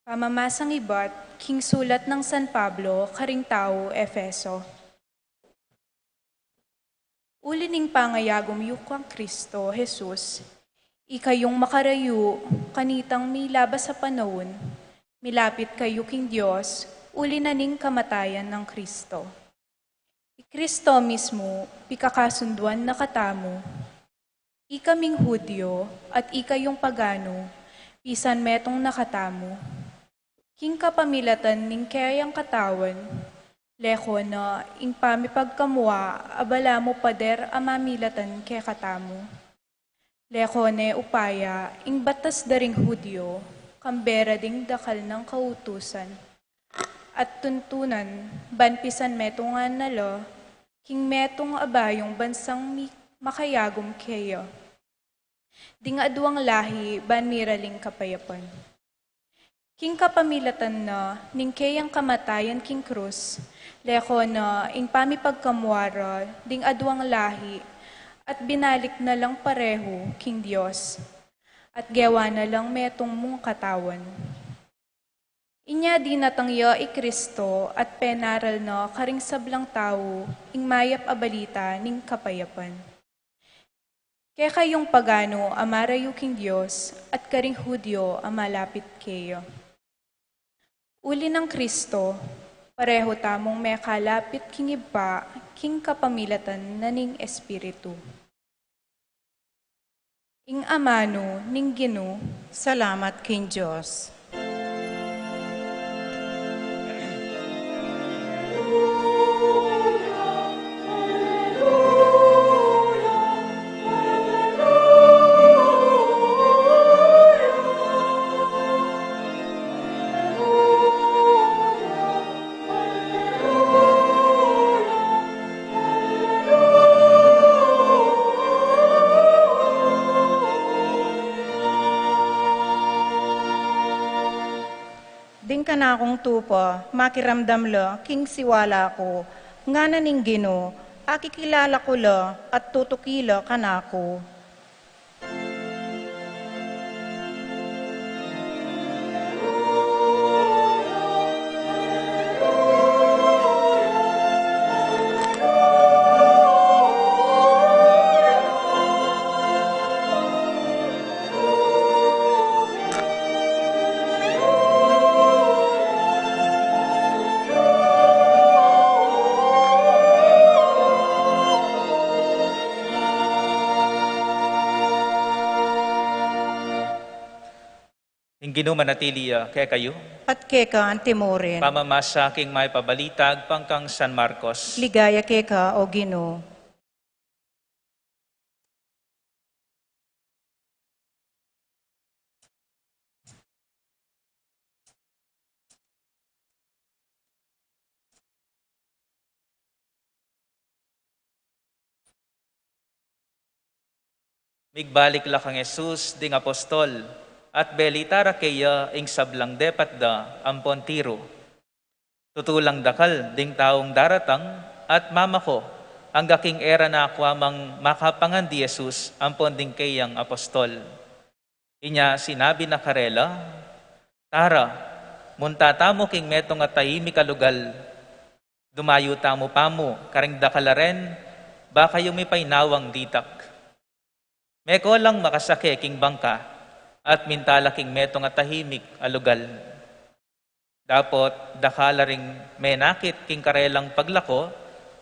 Pamamasang ibat king sulat nang San Pablo karing tau Efeso. Uli ning pangayagum yu kang Kristo Jesus, ikayung makarayu kanitang milabas a panaun, milapit kayu king Dios uli na ning kamatayan nang Kristo. I Kristo mismu pikakasunduan na katamu, ikaming Judio at ikayung pagano, pisan metung na katamu. King kapamilatan ning keyang katawan, leko na ing pamipagkamua a balamu pader a mamilatan kekatamu. Leko ne upaya ing batas da ring Judio, kambe ra ding dakal nang kautusan. At tuntunan, ban pisan metungan na la, king metung a bayung bansang mi-, makayagum keya. Ding aduang lahi ban miraling kapayapan. King kapamilatan na ning keyang kamatayan king krus, leko na ing pamipagkamua ra ding aduang lahi, at binalik na lang parehu king Dios, at gewa na lang metung mung katawan. Inya dinatang ya i Kristo at penaral na karing sablang tau ing mayap a balita ning kapayapan. Kekayung pagano a marayu king Dios at karing Judio a malapit keya. Uli nang Kristo, parehu tamung mekalapit king Ibpa king kapamilatan na ning Espiritu. Ing amanu ning Ginu. Salamat king Dios. Ding kanakung tupa, makiramdam la king siwala ku, ngana ning Ginu, akikilala ku la at tutuki la kanaku. Ing Ginu manatili ya kekayu. At keka antimurin. Pamamasa king mayap a balita agpang kang San Marcos. Ligaya keka, o Ginu. Migbalik la kang Jesus ding apostol, at belita ra keya ing sablang depat da ampon tiru. Tutu lang dakal ding taung daratang at mamako angga king e ra na kuamang makapangan di Jesus ampon ding keyang apostol. Inya sinabi na karela, "Tara, munta tamu king metung a taimik a lugal. Dumayu tamu pamu karing dakal a ren, ba kayu mipainawang ditak." Meko lang makasake king bangka, at minta la king metung a tahimik a lugal. Dapot dakal la ring menakit king karelang paglako,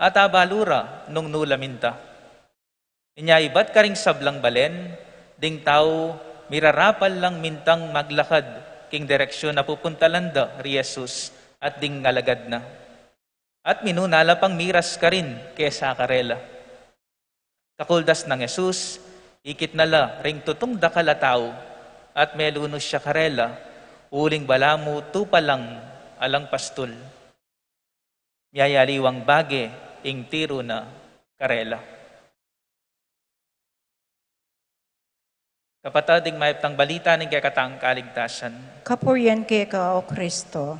at abalu ra nung nu la minta. Inya ibat karing sablang balen, ding tau mirarapal lang mintang maglakad king direksyun a pupuntalan da ri Jesus at ding alagad na. At minuna la pang miras karin kesa karela. Kakuldas nang Jesus, ikit na la ring tutung dakal a tau, at melunus ya karela, uling balamu tupa lang alang pastul. Miyayaliwang bage ing tiru na karela. Kapatad, ing mayap tang balita ning kekatang kaligtasan. Kapurian keka, O Kristo.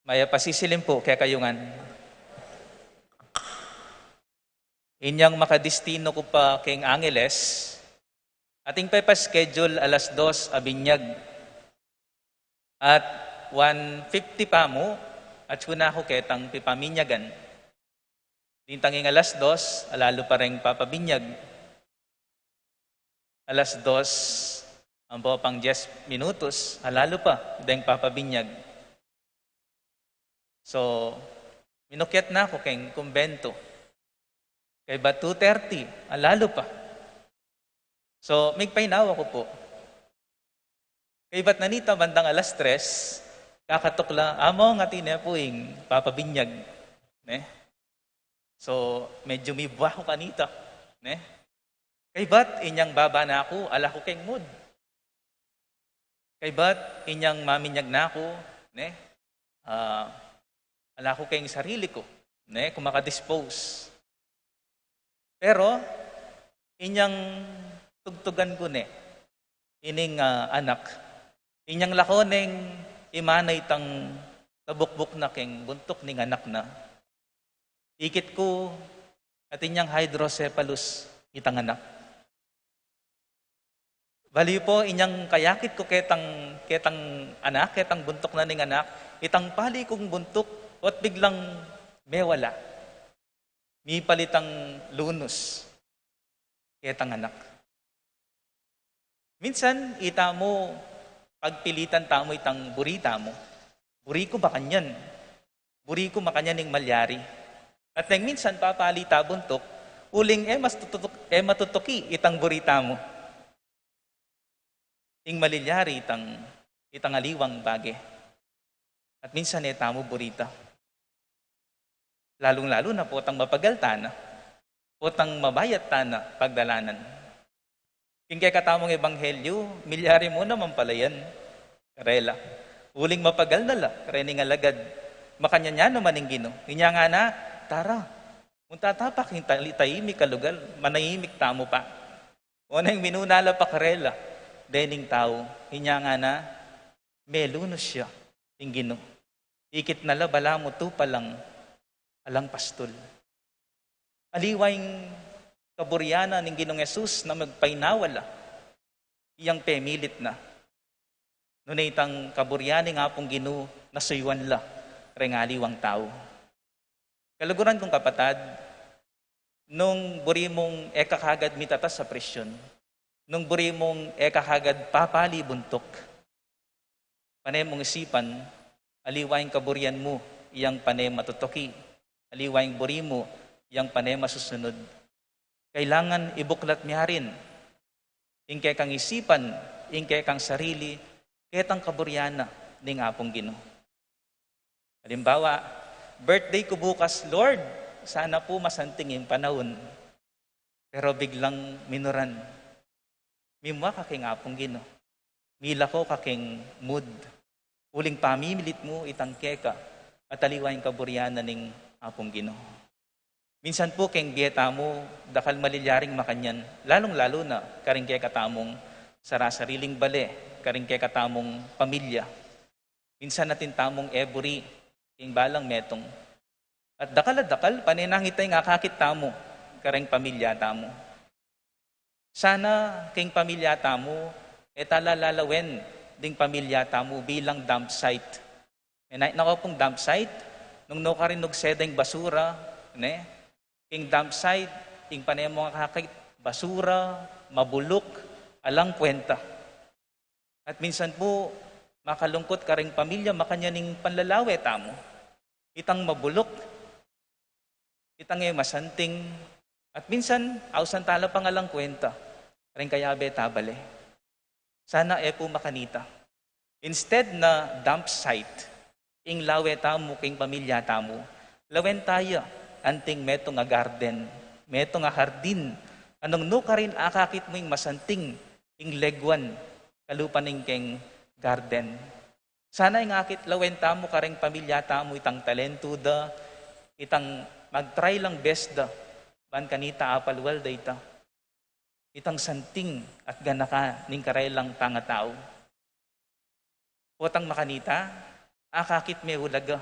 Mayap a sisilim pu kekayu ngan. Inyang makadistinu ku pa keng Angeles, ating pepa-schedule alas dos a binyag. At one fifty pa mu, atsu na ku ketang pipaminyagan. Dintang ing alas dos, alalu pa reng papabinyag. Alas dos, ampo pang diyes minutos, alalu pa deng papabinyag. So, minukyat na ku keng kumbento. Kaybat two thirty, alalu pa. So, migpainawa ku pu. Kaybat na nita bandang alas tres, kakatuk la, among atin ne pu ing papabinyag, ne? So, medyo mibwa ku kanita, ne? Kaybat inyang baba na ku, ala ku keng mood. Kaybat inyang maminyag na ku, ne? Ah, ala ku keng sarili ku, ne? Kung makadispose. Pero, inyang tugtugan ku ne, ining, ah, anak, inyang lako neng imana itang tabukbuk na keng buntuk ning anak na. Ikit ku, atin yang hydrocephalus itang anak. Bali pu, inyang kayakit ku ketang, ketang anak, ketang buntuk na ning anak, itang pali kung buntuk, ot biglang mewala. Mipalit itang lunus ketang anak. Minsan, ita mu, pagpilitan tamu itang buri tamu. Buri ku makanyan. Buri ku makanyan ing malyari. At neng minsan, papali ta buntuk, uling e mas tututuk, e matutuki itang buri tamu. Ing malilyari itang, itang aliwang bage. At minsan e tamu burita. Lalung-lalu na potang mapagal tana, potang mabayat tana pagdalanan. King kekatamung ebanghelyu, milyari mu naman pala yan. Karela. Uling mapagal na la, kareng alagad. Makanyan ya naman ing Ginu. Inya ngana, tara, munta ta pa king tali-, tahimik a lugal, manahimik tamu pa. Oneng minuna la pa karela dening tau, inya ngana, melunus ya ing Ginu. Ikit na la balamu tupa lang alang pastul. Aliwa ing kaburian na ning Ginung Jesus na magpainawa la, iyang pemilit na. Nune itang kaburian ning Apung Ginu na suyuan la reng aliwang tau. Kaluguran kung kapatad, nung buri mung e ka kagad mitatas a presyun, nung buri mung e ka kagad papali buntuk, pane mung isipan, aliwa ing kaburian mu, iyang pane matutuki, aliwa ing buri mu, iyang pane masusunud. Kailangan ibuklat mi rin ing kekang isipan, ing kekang sarili, ketang kaburian na ning Apung Ginu. Halimbawa, birthday ku bukas, Lord, sana pu masanting ing panaun. Pero biglang minuran. Mimua ka king Apung Ginu. Milako ka king mood. Uling pamimilit mu itang keka at aliwa ing kaburian na ning Apung Ginu. Minsan pu king bie tamu, dakal malilyaring makanyan, lalung-lalu na karing kekatamung sarasariling bale, karing kekatamung pamilya. Minsan atin tamung e buri king balang metung. At dakal a dakal, pane nang ita ing akakit tamu kareng pamilya tamu. Sana king pamilya tamu, e ta la lalawen ding pamilya tamu bilang dump site. Menait na ku pung dump site, Nung nukarin nugse da ing basura, ne? King dump site, ing pane mung akakit, basura, mabuluk, alang kwenta. At minsan pu, makalungkut karing pamilya, makanyan ing panlalawe tamu. Itang mabuluk, itang e masanting, at minsan, ausan tala pang alang kwenta, karing kayabe ta bale. Sana e pu makanita. Instead na dump site, ing lawe tamu king pamilya tamu, lawen ta ya anting metung a garden, metung a hardin, a nung nukarin akakit mu ing masanting, ing leguan, kalupa ning keng garden. Sana ing akit lawen tamu karing pamilya tamu itang talentu da, itang mag-try lang best da, ban kanita apalwal da ita. Itang santing at ganaka ning karelang pangatau. Potang makanita, akakit me ulaga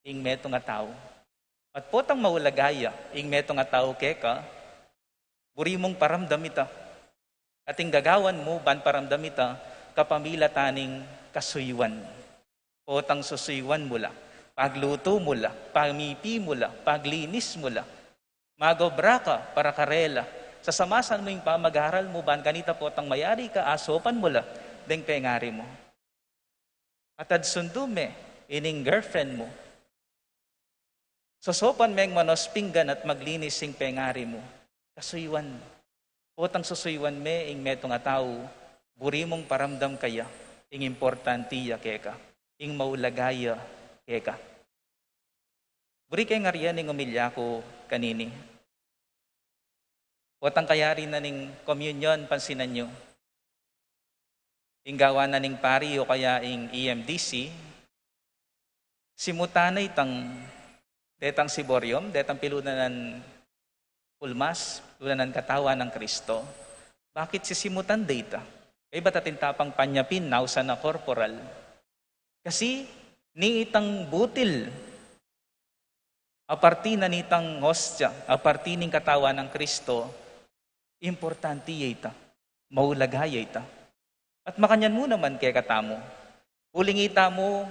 ing metung a tau. At potang maulaga ya ing metung a tau keka, buri mung paramdam ita. At ing gagawan mu ban paramdam ita, kapamilatan ning kasuyuan. Potang susuyuan mu la, paglutu mu la, pamipi mu la, paglinis mu la, magobra ka para karela, sasamasan mu ing pamag-aral mu ban kanita potang mayari ka, asopan mu la deng pengari mu. At adsundu me ining girlfriend mu. Sosopan meng manos pinggan at maglinis ing pengari mu. Kasuyuan. Potang susuyuan me ing metung a tau, buri mung paramdam kaya ing importanti ya keka, ing maulaga ya keka. Buri keng aryan ing omilya ku kanini. Potang kayari na ning komunyon, pansinan yu. Ing gawan na ning pari o kaya ing E M D C, simutan na itang, detang ciborium, detang pilunan nang pulmas, pilunan nang katawan nang Kristo. Bakit sisimutan da ita? Kaybat atin ta pang panyapin, nausan na korporal. Kasi, nitang butil, aparti na nitang hostia, aparti ning katawan nang Kristo, importanti ya ita, maulaga ya ita. At makanyan mu naman kekatamu. Uling itamu,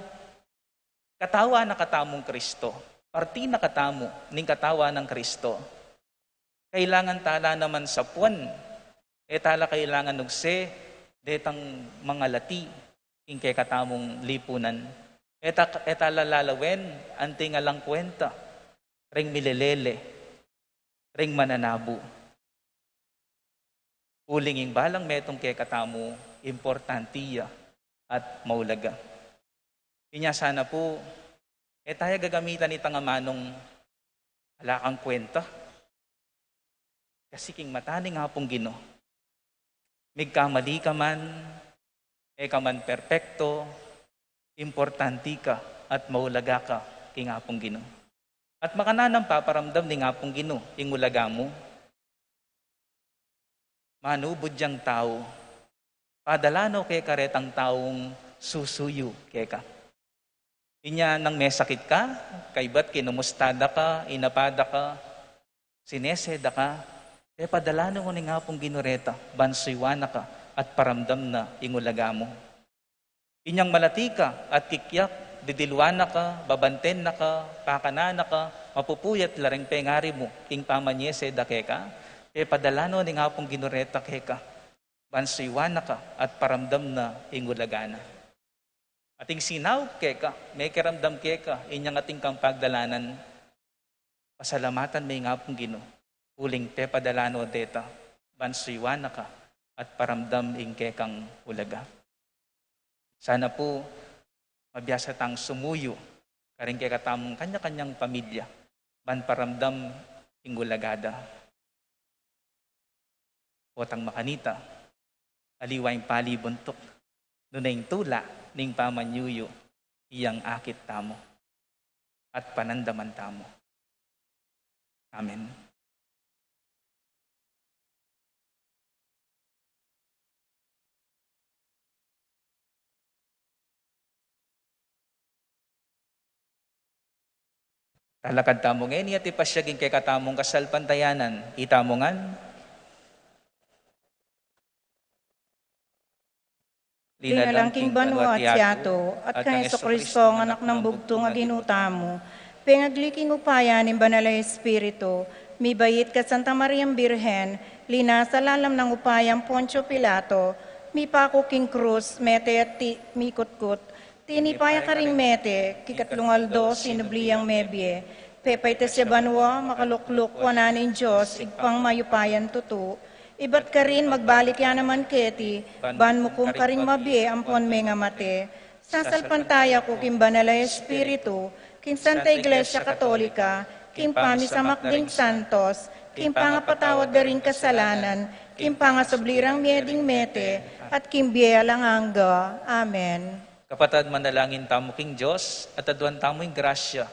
katawan na katamung Kristo, parti na katamu ning katawan nang Kristo. Kailangan tala naman sapuan, e tala kailangan nugse detang mangalati king kekatamung lipunan. E ta-, e tala lalawen anting alang kwenta, ring milelele, ring mananabu. Uling ing balang metung kekatamu, importanti ya at maulaga. Inya sana pu, e taya gagamitan itang amanung ala kang kwenta. Kasi king mata ning Apung Ginu, migkamali ka man, e ka man perpekto, importanti ka at maulaga ka king Apung Ginu. At makananu nang paparamdam ning Apung Ginu ing ulaga mu? Manubud yang tau. Padala no keka retang taung susuyu keka. Inya nang mesakit ka, kaybat kinumusta da ka, inapa da ka, sinese da ka, pepadala no ning Apung Ginu reta, ban suyuan na ka, at paramdam na ing ulaga mu. Inyang malati ka at kikyak, didiluan na ka, babanten na ka, pakanan na ka, mapupuyat la ring pengari mu, king pamanyese da keka, pepadala no ning Apung Ginu reta keka, ban suyuan na ka, at paramdam na ing ulaga na. Ating sinaup keka, mekiramdam keka, inyang ating kang pagdalanan, pasalamatan me ing Apung Ginu, uling pepadala no deta, ban suyuan na ka, at paramdam ing kekang ulaga. Sana pu, mabiasa tang sumuyu, karing kekatamung kanya-kanyang pamilya, ban paramdam ing ulaga da. Potang makanita, aliwa ing pali buntuk, nune ing tula ning pamanyuyu, iyang akit tamu, at panandaman tamu. Amen. Talakad tamu ngeni at ipasyag ing kekatamung kasalpantayanan. Itamu ngan. Linalangking banua at yatu, at kang Jesucristo, ang Anak nang Bugtung a Ginu tamu, Pengagli king upaya ning Banal a Espiritu, mibait kang Santa Mariang Birhen, linasa lalam ning upayang Poncio Pilato, mipaku king krus, mete at ti-, mikutkut, tinipa ya karing mete, king katlung aldo, sinubli yang mebie, pepaitas ya banua, makalukluk wanan ning Dios, Ibpang mayupayang tutu, ibat karin magbalik ya naman keti, ban mukum karing mabie ampon mengamate. Sasalpantaya ku king Banal a Espiritu, king Santa Iglesia Katolika, king pamisamak ding santos, king pangapatawad da ring kasalanan, king pangasubli rang mie ding mete, at king bie alang angga. Amen. Kapatad, manalangin tamu king Dios, at aduan tamu ing grasya,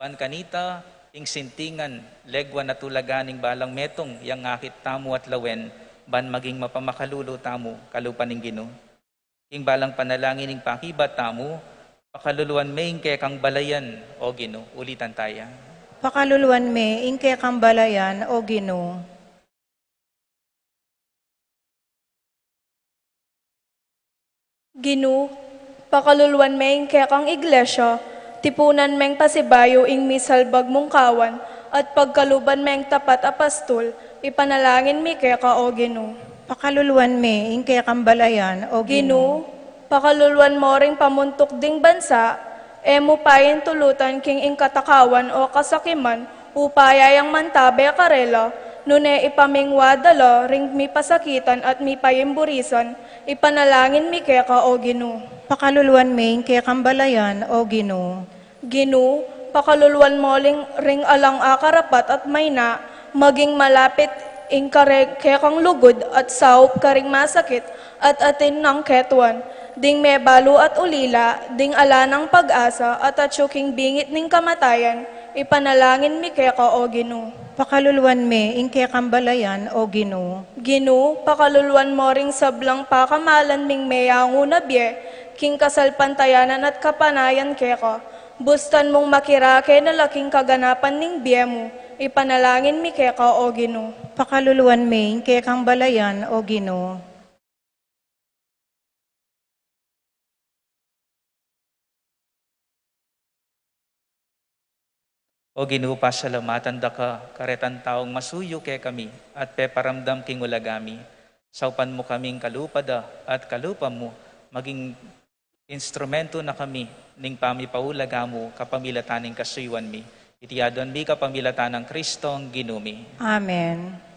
ban kanita, ing sintingan, legwan at ulaga ning balang metung, yang akit tamu at lawen, ban maging mapamakalulu tamu, kalupa ning Ginu. King balang panalangin ning pakibat tamu, pakaluluan me ing kekang balayan, O Ginu. Ulitan taya. Pakaluluan me ing kekang balayan, O Ginu. Ginu, pakaluluan me ing kekang iglesia, tipunan meng pasibayu ing misalbag mung kawan, at pagkaluban meng tapat a pastul, ipanalangin mi keka, O Ginu. Pakaluluan me ing kekang balayan, O Ginu. Ginu, pakaluluan mo ring pamuntuk ding bansa, e mu paintulutan king ing katakawan o kasakiman, upaya yang mantabe karela, nune ipamingwa da la ring mipasakitan at mipaimburisan, ipanalangin mi keka, O Ginu. Pakaluluan me ing kekang balayan, O Ginu. Ginu, pakaluluan mo ling ring alang akarapat at maina, maging malapit ing kare-, kekang lugud at saup karing masakit at atin nang ketuan, ding mebalu at ulila, ding ala nang pag-asa at atyu king bingit ning kamatayan, ipanalangin mi keka, O Ginu. Pakaluluan me ing kekang balayan, O Ginu. Ginu, pakaluluan mo ring sablang pakamalan ming meyangu na bie, king kasalpantayanan at kapanayan keka. Bustan mung makirake na la king kaganapan ning bie mu, ipanalangin mi keka, O Ginu. Pakaluluan me ing kekang balayan, O Ginu. O Ginu, pasalamatan da ka, karetan taung masuyu kekami, at peparamdam king ulaga mi. Saupan mu kaming kalupa da, at kalupa mu, maging instrumento na kami ning pamipaulaga mu kapamilatan ning kasuyuan mi. Iti aduan mi kapamilatan nang Kristong Ginu mi. Amen.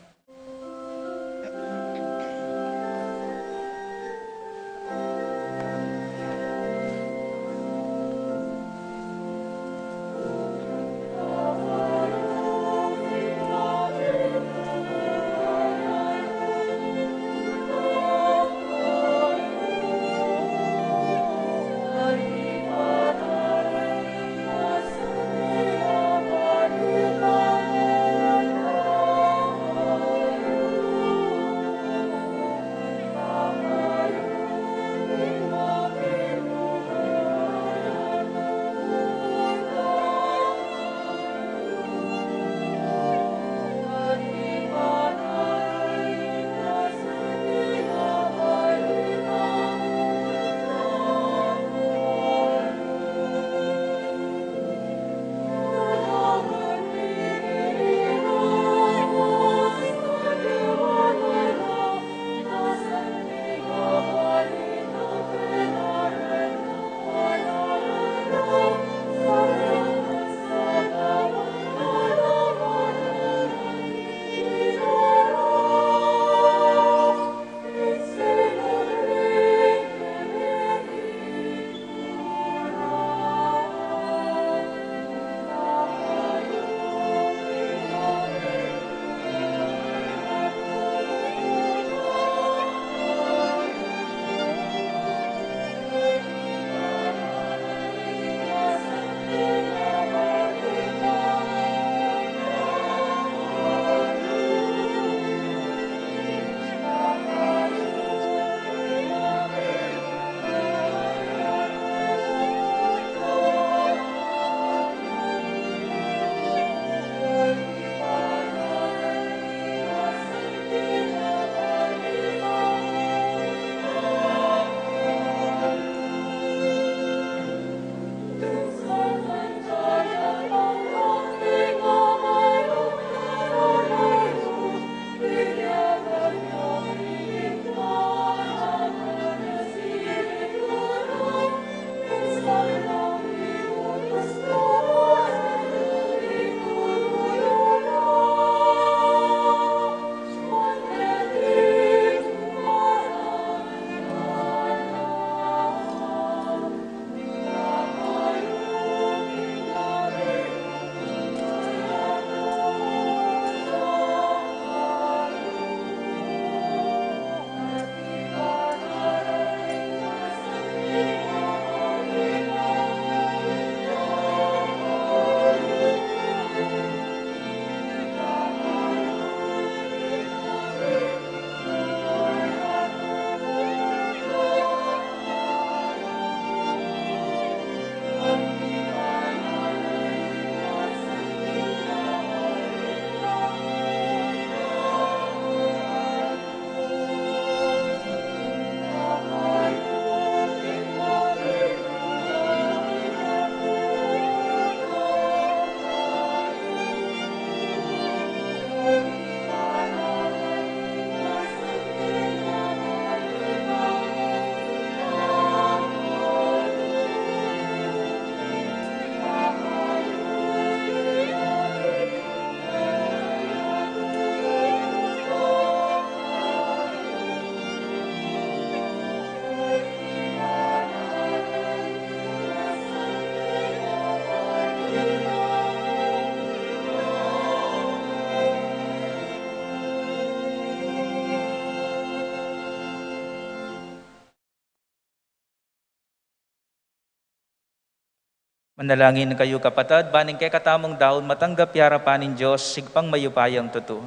Manalangin kayu, kapatad, ban ing kekatamung daun matanggap ya arapan ning Dios, Ibpang mayupayang tutu.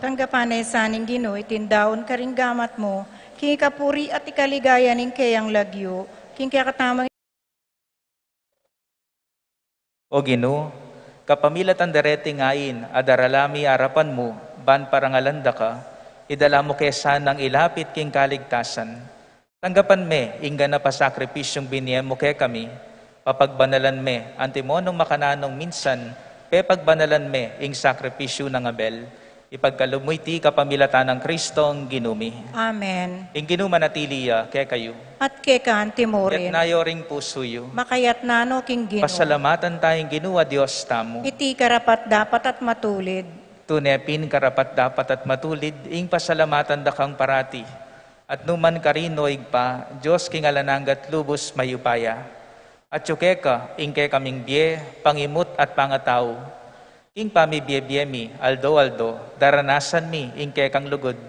Tanggapan na sa ning Ginu iting daun karing gamat mu, king ikapuri at ikaligaya ning keyang lagyu, king kekatamung O Ginu, kapamilatan dereting ain a darala mi arapan mu, ban parangalan da ka, idala mu ke sanang ilapit king kaligtasan. Tanggapan me ing ganap a sakripisyung binie mu kekami, papagbanalan me, antimo nung makananung minsan, pepagbanalan me ing sakripisyu nang Abel, ipagkalub mu iti kapamilatan nang Kristong Ginu mi. Amen. Ing Ginu manatili ya kekayu. At keka antimurin. Itas yu ring pusu yu. Makaitas no king Ginu. Pasalamatan taya ing Ginu a Dios tamu. Iti karapat-dapat at matulid. Tune pin karapat-dapat at matulid ing pasalamatan da kang parati, at nukarin man, o Ibpa, Dios king alang angga at lubus mayupaya. Atyu keka ing kekaming bie, pangimut at pangatau. King pamibie-bie mi aldo-aldo, daranasan mi ing kekang lugud.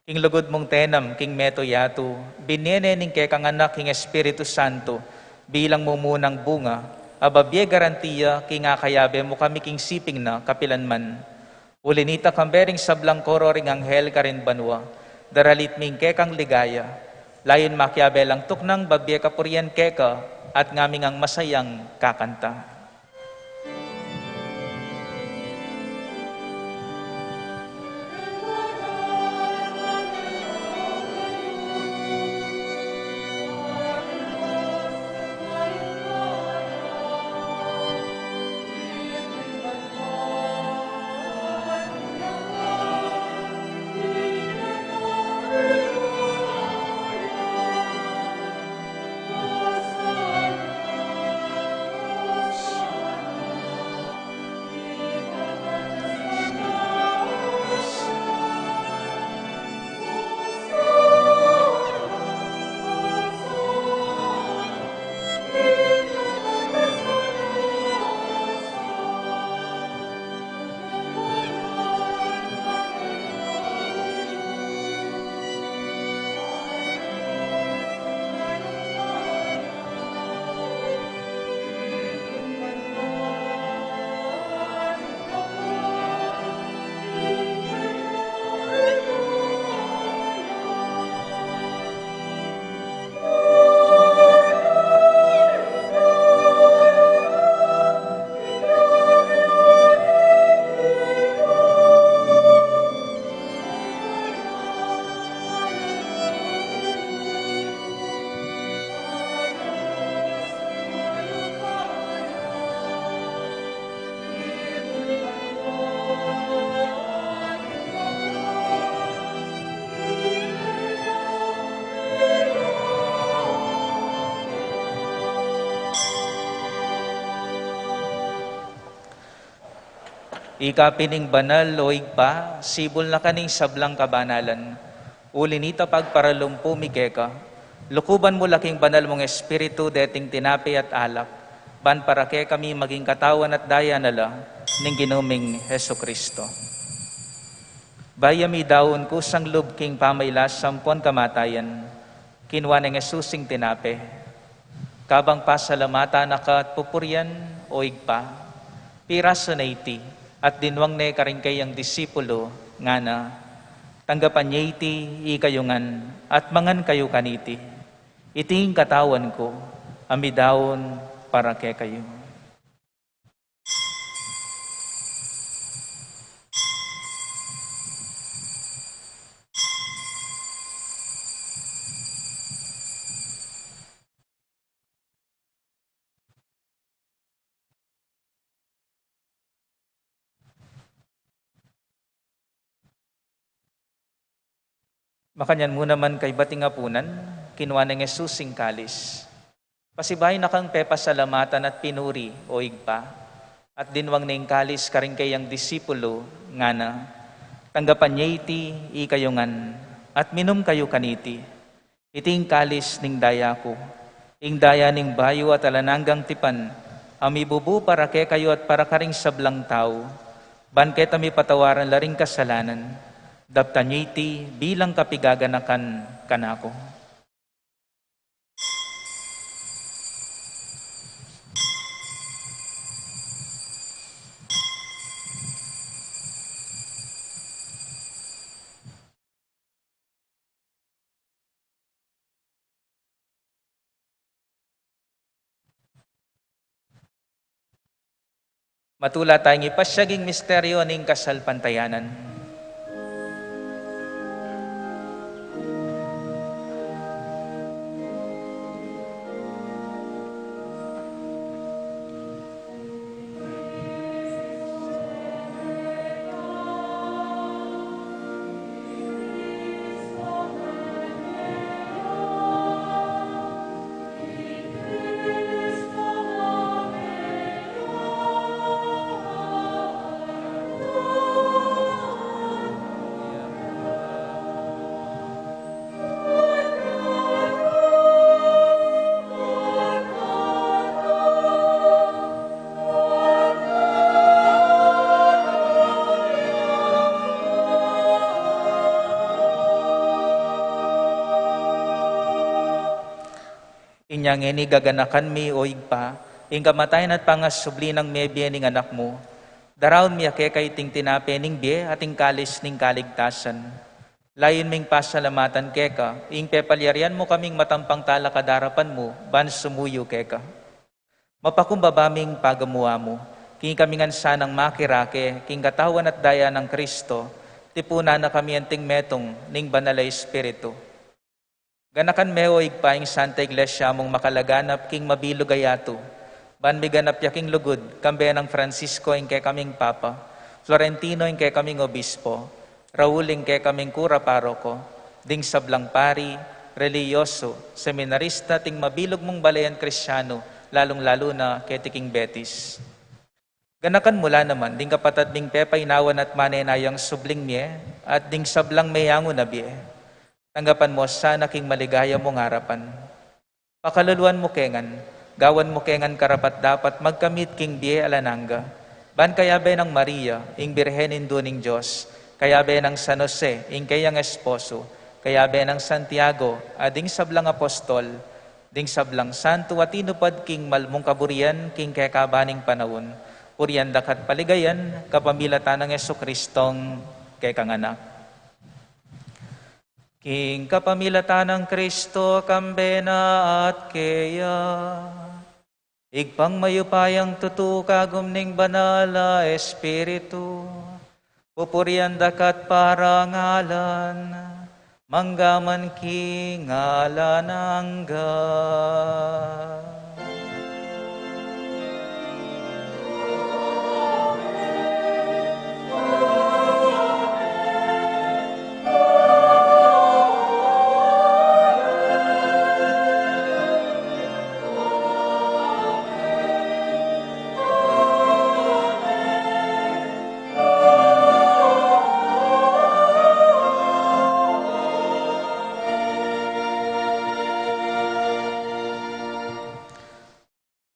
King lugud mung tenam king meto yatu, binie ne ning kekang Anak ing Espiritu Santo bilang mumunang bunga, a babie garantiya king akayabe mu kami king siping na kapilan man. Uli nita, kambe ring sablang koro ring anghel karin banua, daralit mi ing kekang ligaya, layun makiabe lang tuknang babie kapurian keka at ngaming masayang kakanta. Ika pin ing banal, o Ibpa, sibul na ka ning sablang kabanalan. Uli nita, pagparalumpu mi keka, lukuban mu la king banal mung Espiritu deting tinape at alak, ban para kekami maging katawan at daya na la ning Ginu ming Jesucristo. Bayu mi daun kusang lub king pamailas ampon kamatayan, kinua neng Jesus ing tinape. Kabang pasalamatan na ka at pupurian, o Ibpa, pirasu ne iti, at dinwang ne karing keyang disipulu, ngana: Tanggapan ye iti, ikayu ngan, at mangan kayu kaniti. Iti ing katawan ku, a midaun para kekayu. Makanyan mu naman kaybat ing apunan, kinua neng Jesus ing kalis. Pasibayu na kang pepasalamatan at pinuri, o Ibpa, at dinwang ne ing kalis karing keyang disipulu, ngana: Tanggapan ye iti, ikayu ngan, at minum kayu kaniti. Iti ing kalis ning daya ku, ing daya ning bayu at alang anggang tipan, a mibubu para kekayu at para karing sablang tau, ban keta mipatawaran la ring kasalanan. Daptan ye iti bilang kapigaganakan kanaku. Matula tayang ipasyag ing misteryo ning kasalpantayanan. Inya ngeni gaganakan mi, o Ibpa, ing kamatayan at pangasubli nang mebie ning Anak mu. Daraun mi keka iting tinape ning bie at ing kalis ning kaligtasan. Layun ming pasalamatan keka ing pepalyarian mu kaming matampang talakad arapan mu ban sumuyu keka. Mapakumbaba ming pagamu-amu king kami ngan sanang makirake king katawan at daya nang Kristo, tipunan na kami anting metung ning Banal a Espiritu. Ganakan me, o Ibpa, ing Santa Iglesia mung makalaganap king mabilug a yatu, ban miganap ya king lugud, kambe nang Francisco ing kekaming Papa, Florentino ing kekaming Obispo, Raul ing kekaming Kura Paroko, ding sablang pari, relihiyosu, seminarista, ting mabilug mung balayan Kristiano, lalung-lalu na keti king Betis. Ganakan mu la naman ding kapatad ming pepainawan at manenayang subling mie, at ding sablang meyangu na bie. Tanggapan mu sana king maligaya mung arapan. Pakaluluan mu ke ngan, gawan mu ke ngan karapat-dapat magkamit king bie alang angga. Ban kayabe nang Maria, ing Birhen Indu ning Dios, kayabe nang San Jose, ing keyang esposo, kayabe nang Santiago, at ding sablang apostol, ding sablang santo a tinupad king mal mung kaburian king kekaban ning panaun, purian da ka at paligayan kapamilatan nang Jesucristong kekang Anak. King kapamilatan nang Kristo, kambe na at keya, Ibpang mayupayang tutu, kagum ning Banal a Espiritu, pupurian da ka at parangalan, mangga man king alang angga.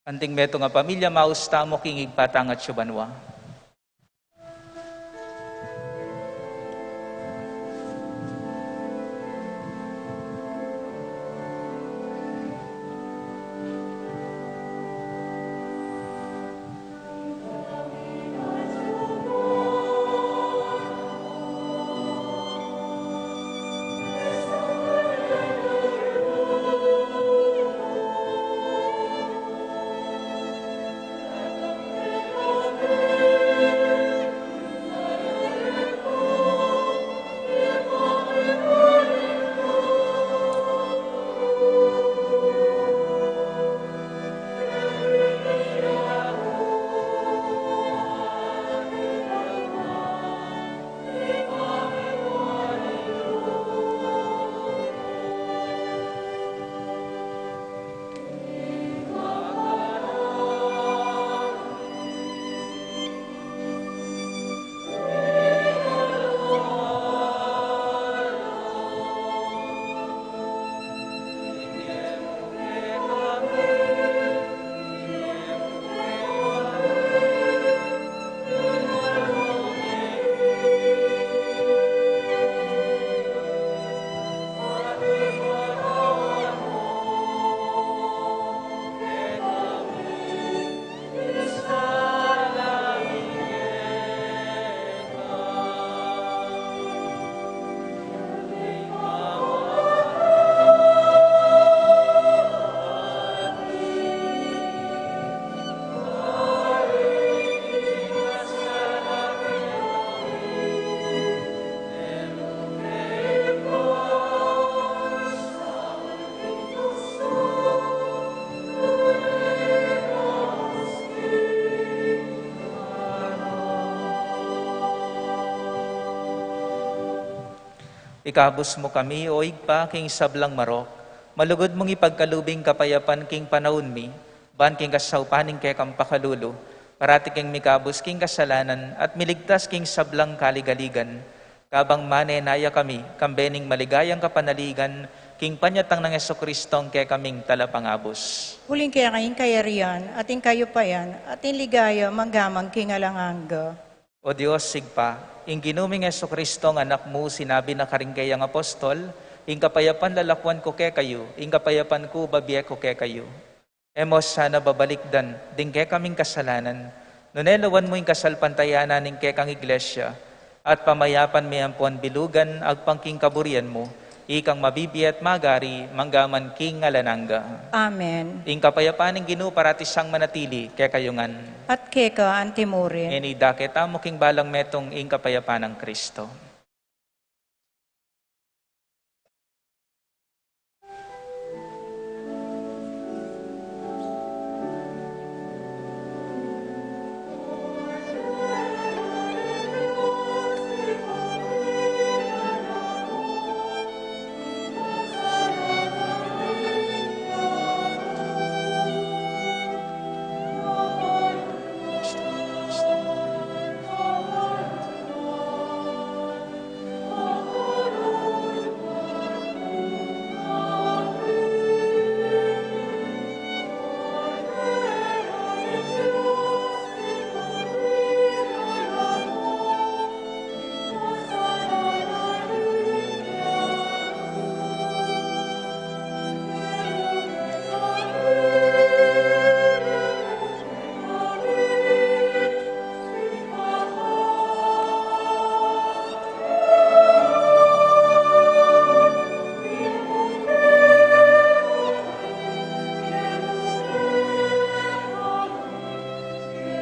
Anting metung a pamilya, maus tamu king Ibpa tang atsu banua. Ikabus mu kami, O Ibpa, king sablang marok. Malugud mung ipagkalub ing kapayapan king panaun mi, ban king kasaupan ning kekang pakalulu, parati keng mikabus king kasalanan at miligtas king sablang kaligaligan. Kabang manenaya kami, kambe ning maligayang kapanaligan, king panyatang nang Jesucristo, ing kekaming talapangabus. Uling keka ing kayarian, at ing kayupayan, at ing ligaya, manggaman king alang angga. O Dios, Ibpa, ing Ginu ming Jesucristo, ing Anak mu, sinabi na karing keyang apostol, ing kapayapan lalakwan ku kekayu, ing kapayapan ku babie ku kekayu. E mu sana babalikdan ding kekaming kasalanan, nune lawan mu ing kasalpantayanan ning kekang iglesia, at pamayapan me ampon bilugan agpang king kaburian mu, ikang mabibie at magari, manggaman king alang angga. Amen. Ing kapayapan ning Ginu parati sang manatili kekayu ngan. At keka antimurin. Ngeni dake tamu king balang metung ing kapayapan nang Kristo.